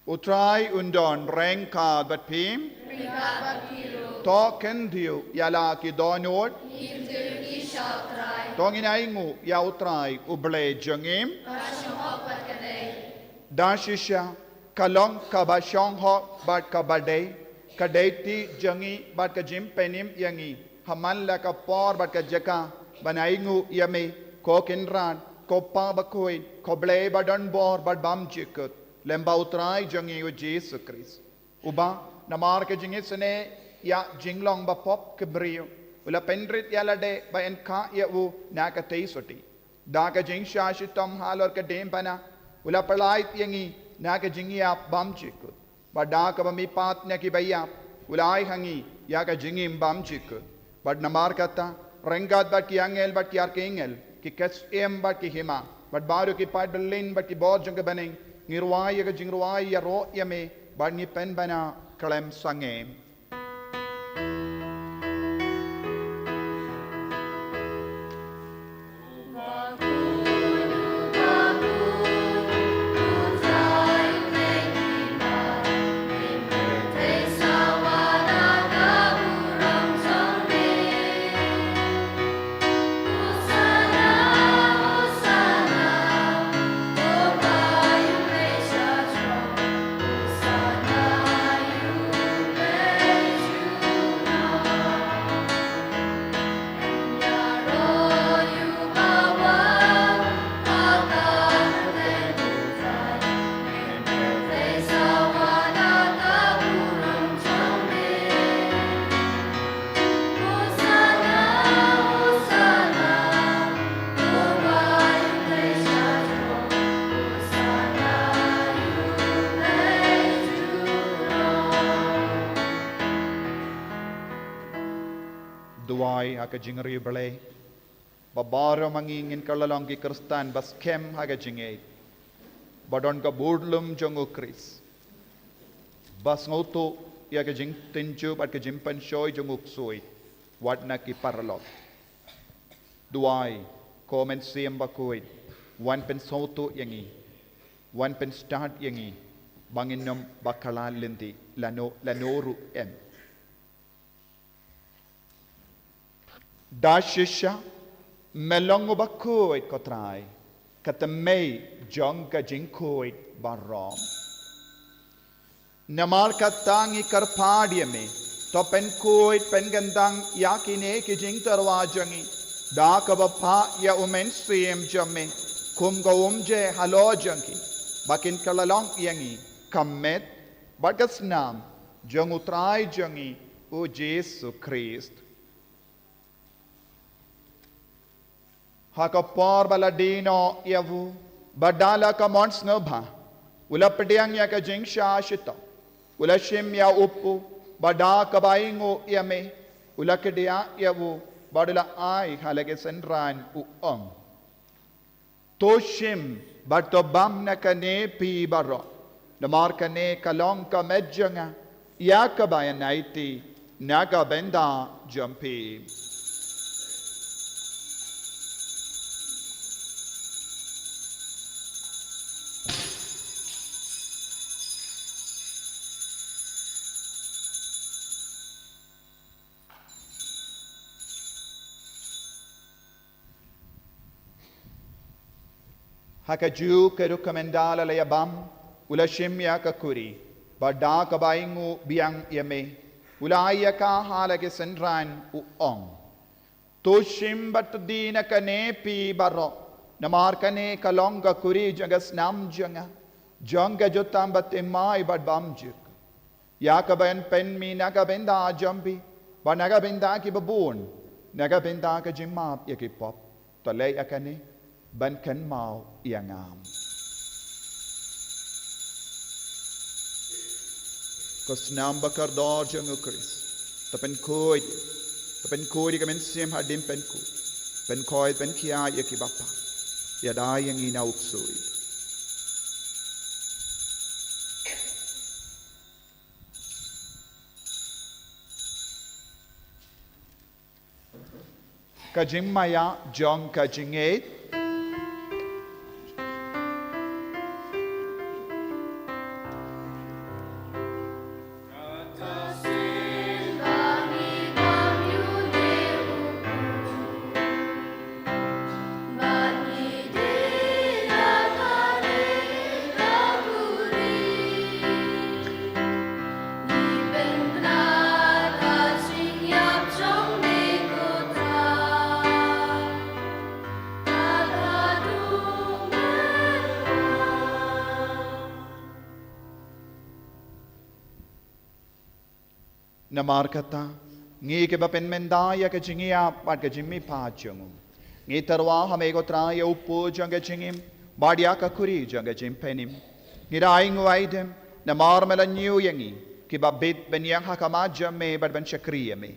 U Trai un don ryngkat bad phi. Ryngkat bad phi ruh. To khyndiat ïa la ki dohnud. Khyndiat ïa ki sha U Trai. To ngin ainguh ïa U Trai U Blei jong ngi. Ba shong hok bad ka dei. Da shisha ka long kaba shong hok bad kaba dei, ka dei ti jong ngi bad ka jingpynim ïa ngi ha man la ka por bad ka jaka ban ainguh ïa me, ko Kynrad, ko Kpa bakhuid, ko Blei badonbor bad bymjukut, lem bad U Trai jong ngi U Jisu Khrist. Uba namar ka jingisynei ïa jinglong bapop ki briew, u la pynrit ïa lade ba yn kha ïa u na ka tei sotti. Da ka jingshah shitom halor ka diengphna, u la pyllait ïa ngi na ka jingïap bymjukut. Bad da kaba mihpat na ki baïap, u la ai ha ngi ïa ka jingim bymjukut. Bad namar kata, ryngkat bad ki angel bad ki archangel, ki ksiem bad ki hima, bad baroh ki paid byllien bad ki bor jong ka bneng, ngi rwai ïa ka jingrwai ïaroh ïa me, bad ngi pynbna khlem sangeh. Duwai ha ka jingriewblei ba baroh ma ngi ngin kylla long ki Khristan ba skhem ha ka jingngeit, ba don ka budlum jong U Khrist, ba sngewthuh ïa ka jingtynjuh bad ka jingpynshoi jong U ksuid wat na ki paralok. Duwai, ko Mynsiem Bakhuid, wan pynsngewthuh ïa ngi, wan pynstad ïa ngi ba ngin ym bakla lynti lano lano ruh em. Da shisha me long uba khuid, ko Trai, ka thymmei jong ka jingkhuid baroh. Namar kata ngi kyrpad ïa me, to pynkhuid pynkyntang ïa kine ki jingtyrwa jong ngi da kaba phah ïa U Mynsiem jong me kum ka umje halor jong ki, ba kin kylla long ïa ngi ka met bad ka snam jong U Trai jong ngi U Jisu Khrist. Ha ka por ba la die noh ïa u, bad da la ka mon sngewbha, u la pdiang ïa ka jingshah shitom, u la shim ïa u pu, bad da kaba ainguh ïa me, u la kdiah ïa u, bad u la ai ha la ki synran, u ong: To shim bad to bam na kane phi baroh, namar kane ka long ka met jong nga ïa kaba yn aiti na ka bynta jong phi. Ha kajuh ka rukom ynda la la ïabam, u la shim ïa ka kuri, bad da kaba ainguh biang ïa me, u la ai ïa ka ha la ki synran, u ong: To shim bad to die na kane phi baroh, namar kane ka long ka kuri jong ka snam jong nga, jong ka jutang bathymmai bad bymjukut, ïa kaba yn pynmih na ka bynta jong phi bad na ka bynta kiba bun, na ka bynta ka jingmap ïa ki pop. To leh ïa kane ban kynmaw ïa nga. Ka snam ba kordor jong u Khrist. To pynkhuid, to pynkhuid ïa ka mynsiem hadien pynkhuid, pynkhuid, pynkhia ïa kiba pang. Ïada ïa ngi na u ksuid. Ka jingmaïa jong ka jingngeit. Namar kata, ngi kiba pynmynta ïa ka jingïap bad ka jingmihpat jong u, ngi tyrwa ha me ko Trai ïa u pud jong ka jingim bad ïa ka kuri jong ka jingpynim. Ngi da ainguh aidem namar me la ñiew ïa ngi kiba bit ban ïeng ha khmat jong me bad ban shakri ïa me.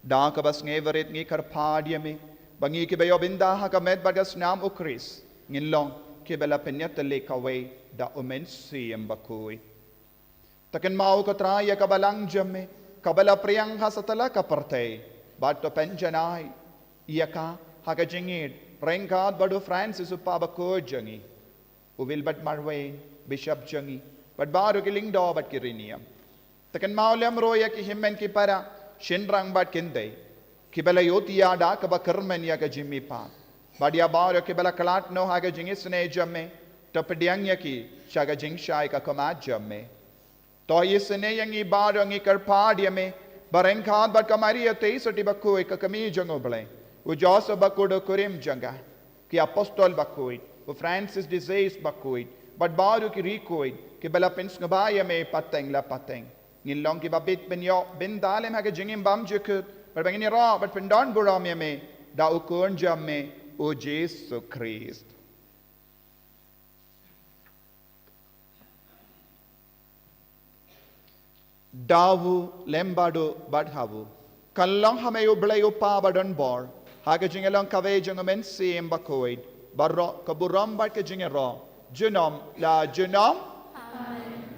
Da kaba sngewrit ngi kyrpad ïa me ba ngi kiba ïoh bynta ha ka met bad ka snam u Khrist ngin long kiba la pynïatylli kawei da u Mynsiem Bakhuid. To kynmaw ko Trai ïa ka balang jong me kaba la pdiang ha satlak ka pyrthei, bad to pynjanai ïa ka ha ka jingïeit ryngkat bad u Francis u Papa bakhuid jong ngi, u Wilbert Marwein, Bishop jong ngi, bad baroh ki lyngdoh bad ki riewniam. To kynmaw lem ruh ïa ki hynmen ki para, shynrang bad kynthei, kiba la ïohthiah da kaba kyrmen ïa ka jingmihpat, bad ïa baroh kiba la khlad noh ha ka jingisynei jong me. To pdiang ïa ki sha ka jingshai ka khmat jong me. To isynei ïa ngi baroh, ngi kyrpad ïa me ba ryngkat bad ka Maria Theisotti bakhuid, ka kmie jong u Blei, u Joseph bakhuid u kurim jong ka, ki apostol bakhuid, u Francis de Sales bakhuid, bad baroh ki riewkhuid kiba la pynsngewbha ïa me pateng la pateng, ngin long kiba bit ban ïoh bynta lem ha ka jingim bymjukut, bad ba ngin ïaroh bad pyndonburom ïa me da u Khun jong me, u Jisu Khrist. Da u lem bad u bad ha u. Kan long ha me u Blei u Pa badonbor, ha ka jingïalong kawei jong u Mynsiem Bakhuid, baroh ka burom bad ka jingïaroh junom la junom. Amen.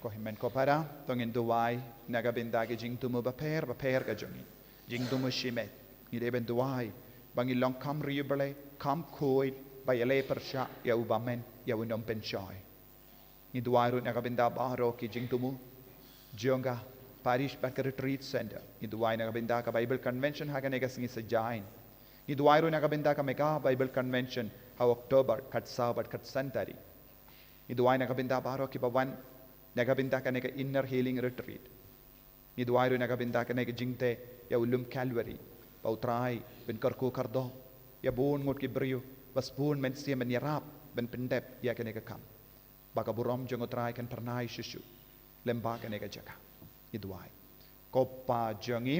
Ko hynmen ko para, to ngin duwai na ka bynta ki jingthmu bapher bapher ka jong ngi. Jingthmu shimet, ngi dei ban duwai ba ngin long kham riewblei, kham khuid, ba ïaleh pyrshah ïa u bymmen, ïa u nongpynshoi. Ngi duwai ruh na ka bynta baroh ki jingthmu jong ka parish bad ka retreat center. Ngi duwai na ka bynta ka Bible convention ha kane ka sngi saitjaiñ. Ngi duwai ruh na ka bynta ka mega Bible convention ha October khatsaw bad khatsan tarik. Ngi duwai na ka bynta baroh kiba wan na ka bynta kane ka inner healing retreat. Ngi duwai ruh na ka bynta kane ka jingteh ïa u lum Calvary, ba u Trai un kyrkhu kyrdoh ïa bun ngut ki briew, ba sbun mynsiem ban ïarap ban pyndep ïa kane ka kam, ba ka burom jong u Trai kan phyrnai shuh shuh lem bad kane ka jaka. Ngi duwai. Ko Pa jong ngi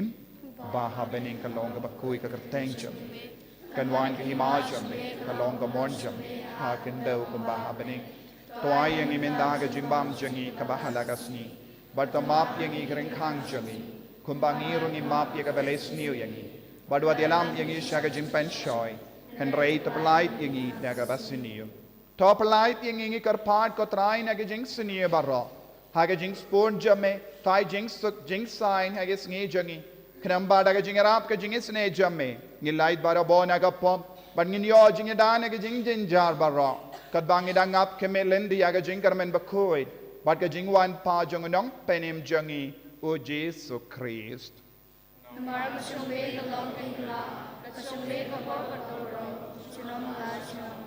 ba ha bneng, ka long kaba khuid ka kyrteng jong me. Kan wan ka hima jong me, ka long ka mon jong me ha khyndew kumba ha bneng. To ai ïa ngi mynta ka jingbam jong ngi kaba ha la ka sngi, bad to map ïa ngi ki ryngkhang jong ngi, kumba ngi ruh ngi map ïa kiba leh sniew ïa ngi. Bad wat ïalam ïa ngi sha ka jingpynshoi, hynrei to pyllait ïa ngi na kaba sniew. To pyllait ïa ngi, ngi kyrpad ko Trai, na ka jingsniew baroh, ha ka jingsbun jong me, to ai jingsuk jingsaiñ ha ka sngi jong ngi. Khnang ba da ka jingïarap ka jingisynei jong me, ngin lait barabor na ka pop, bad ngin ïoh jingïada na ka jingjynjar baroh, katba ngi dang ap khmih lynti ïa ka jingkyrmen bakhuid. bad ka jingwan pat jong u Nongpynim jong ngi, u Jisu Khrist. Namar ka shongwei ka long ka hima, ka shongwei ka bor ka burom, junom la junom.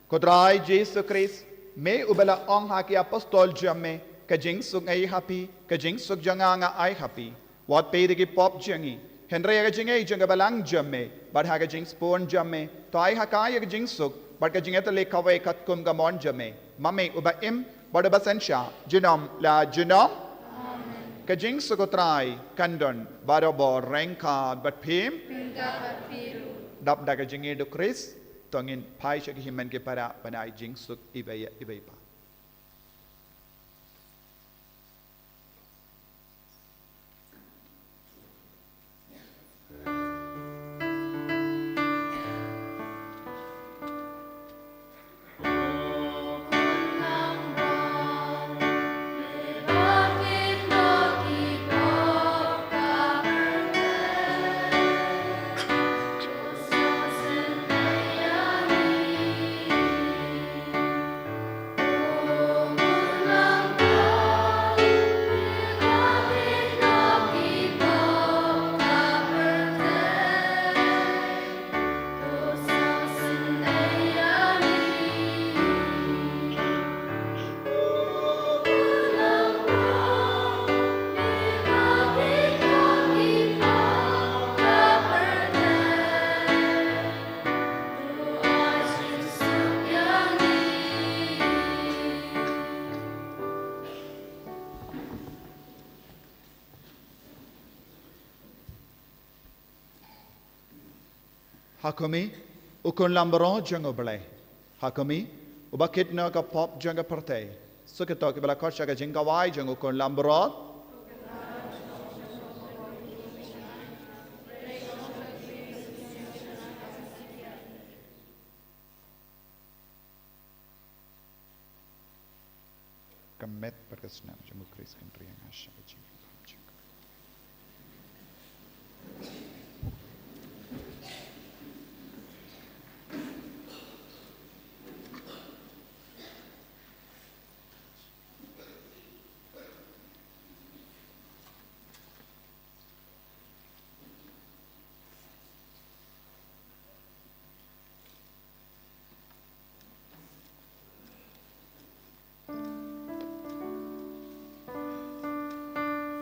Ko Trai Jisu Khrist, me uba la ong ha ki apostol jong me, ka jingsuk nga ai ha phi, ka jingsuk jong nga nga ai ha phi. Wat peit ïa ki pop jong ngi, hynrei ïa ka jingaiei jong ka balang jong me, bad ha ka jingsbun jong me, to ai ha ka ïa ka jingsuk bad ka jingïatylli kawei katkum ka mon jong me. Ma me uba im bad uba synshar, junom la junom. Amen. Ka jingsuk u Trai kan don barabor ryngkat bad phi. Ryngkat bad phi ruh. Dap da ka jingïeit u Khrist, to ngin phai sha ki hynmen ki para ban ai jingsuk iwei ïa iwei pat. Ha khmih, u khun langbrot jong U Blei. Ha khmih, uba kit noh ïa ka pop jong ka pyrthei. Sa kito kiba la khot sha ka jingkhawai jong u khun langbrot. Ka met bad ka snam jong u Khrist kan riang ha sha ka jingim.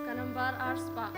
Ka nambar ar spah.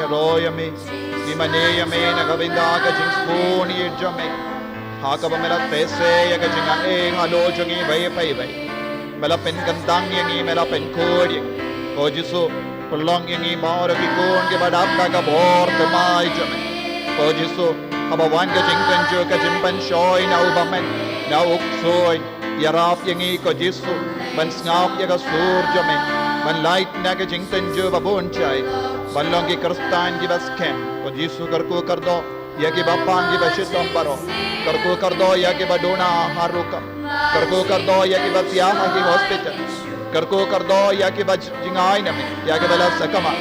Ïaroh ïa me, ngi mane ïa me na ka bynta ka jingsngewbha jong me. Ha kaba me la teh se ïa ka jingaiei halor jong ngi iwei pa iwei. Me la pynkyntang ïa ngi, me la pynkhuid ïa ngi. Ko Jisu, pynlong ïa ngi baroh ki khun kiba dap da ka bor thymmai jong me. Ko Jisu, haba wan ka jingtynjuh, ka jingpynshoi na u bymman, na u ksuid, ïarap ïa ngi ko Jisu ban sngap ïa ka sur jong me, ban lait na ka jingtynjuh ba bun jait, ban long ki Khristan kiba skhem. Ko Jisu, kyrkhu kyrdoh ïa kiba pang, kiba shitom baroh. Kyrkhu kyrdoh ïa kiba duna ha rukom. Kyrkhu kyrdoh ïa kiba thiah ha ki hospital. Kyrkhu kyrdoh ïa kiba jingai na me, ïa kiba la sakma.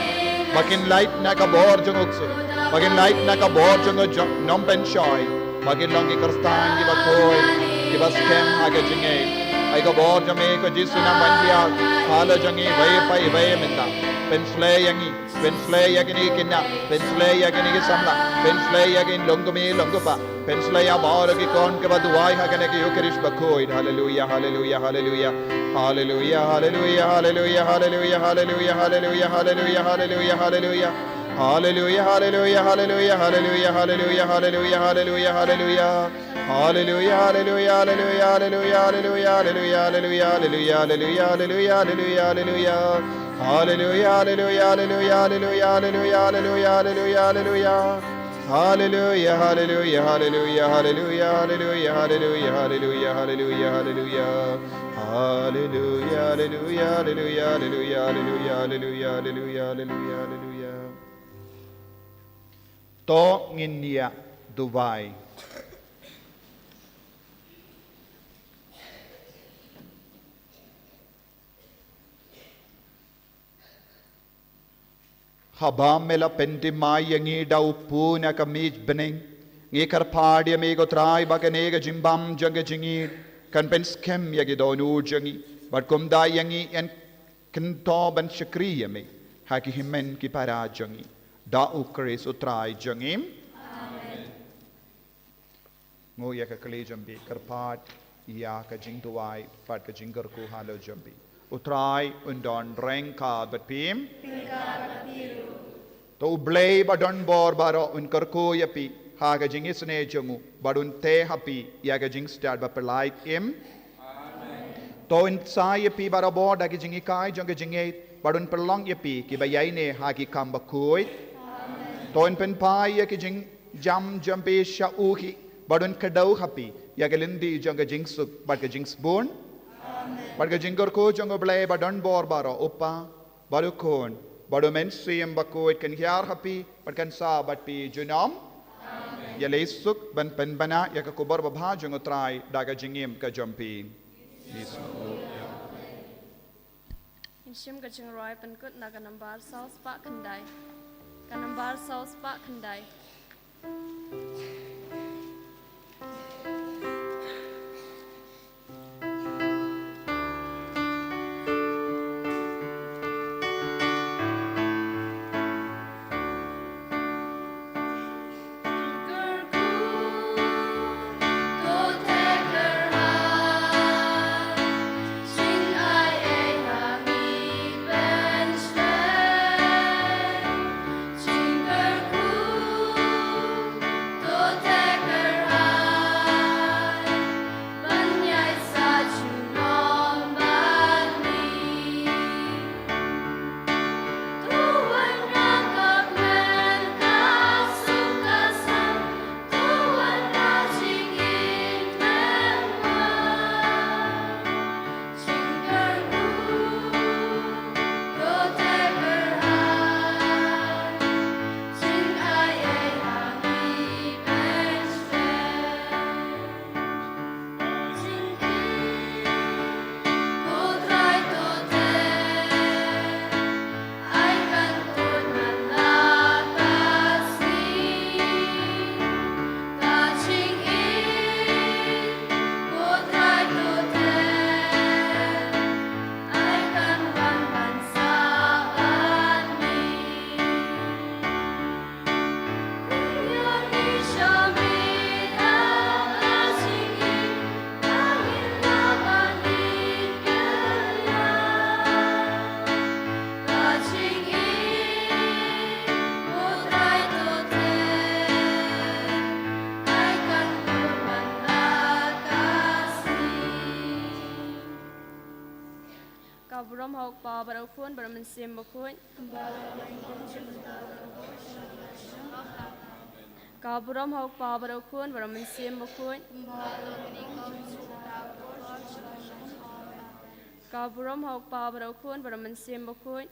Ba kin lait na ka bor jong u ksuid, ba kin lait na ka bor jong u jong nongpynshoi. Ba kin long ki Khristan kiba khuid, kiba skhem ha ka jingngeit. Ai ka bor jong me ko Jisu nang ban hiar halor jong ngi iwei pa iwei mynta. Pynshlei ïa ngi, pynshlei ïa kine ki khynnah, pynshlei ïa kine ki samla, pynshlei ïa ki longkmie longkpa, pynshlei ïa baroh ki khun kiba duwai ha kane ka Ïukharist bakhuid. Haleluia, haleluia, haleluia. Haleluia, haleluia, haleluia, haleluia, haleluia, haleluia, haleluia, haleluia, haleluia. Haleluia, haleluia, haleluia, haleluia, haleluia, haleluia, haleluia, haleluia. Haleluia, haleluia, haleluia, haleluia, haleluia, haleluia, haleluia, haleluia, haleluia, haleluia, haleluia. Haleluia, haleluia, haleluia, haleluia, haleluia, haleluia, haleluia, haleluia. Haleluia, haleluia, haleluia, haleluia, haleluia, haleluia, haleluia, haleluia. Haleluia, haleluia, haleluia, haleluia, haleluia, haleluia, haleluia, haleluia, haleluia. To ngin ïa duwai. Haba me la pynthymmai ïa ngi da u Khun na ka miej bneng, ngi kyrpad ïa me ko Trai ba kane ka jingbam jong ka jingïeit kan pynskhem ïa ki dohnud jong ngi, bad kumta ïa ngi yn kyntu ban shakri ïa me ha ki hynmen ki para jong ngi. Da u Khrist u Trai jong ngi. Amen. Nguh ïa ka kli jong phi, kyrpad ïa ka jingduwai bad ka jingkyrkhu halor jong phi. U Trai un don ryngkat bad phi. To u Blei ba don bor baroh un kyrkhu ïa phi ha ka jingisynei jong u, bad un teh ha phi ïa ka jingstad baphyllait im. To un sa ïa phi barabor da ki jinghikai jong ka jingngeit, bad un pynlong ïa phi kiba ïaineh ha ki kam bakhuid. To un pynphai ïa ki jingjam jong phi sha u hi, bad un kdew ha phi ïa ka lynti jong ka jingsuk bad ka jingsbun. Bad ka jingkyrkhu jong u Blei ba don bor baroh, u Kpa, bad u Khun, bad u Mynsiem Bakhuid, kan hiar ha phi bad kan sah bad phi junom. Ïaleh suk ban pynbna ïa ka khubor babha jong u Trai da ka jingim ka jong phi. Ngin shim ka jingrwai pynkut na ka nambar saw spah khyndai. Ka nambar saw spah khyndai. ha u Kpa bad ha u Khun bad ha u Mynsiem Bakhuid. Ka burom ha u Kpa bad ha u Khun bad ha u Mynsiem Bakhuid. Ka burom ha u Kpa bad ha u Khun bad ha u Mynsiem Bakhuid.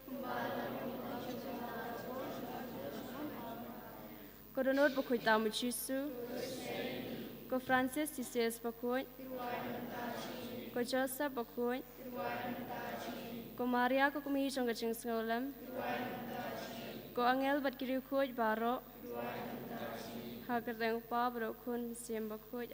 Ko Dohnud Bakhuid Tam U Jisu. Ko Francis Xavier Bakhuid. Ko Joseph Bakhuid. Ko Maria ka Kmie jong ka Jingsngewlem. Ko angel bad ki riewkhuid baroh. Ha ka kyrteng u Kpa bad u Khun, Mynsiem Bakhuid.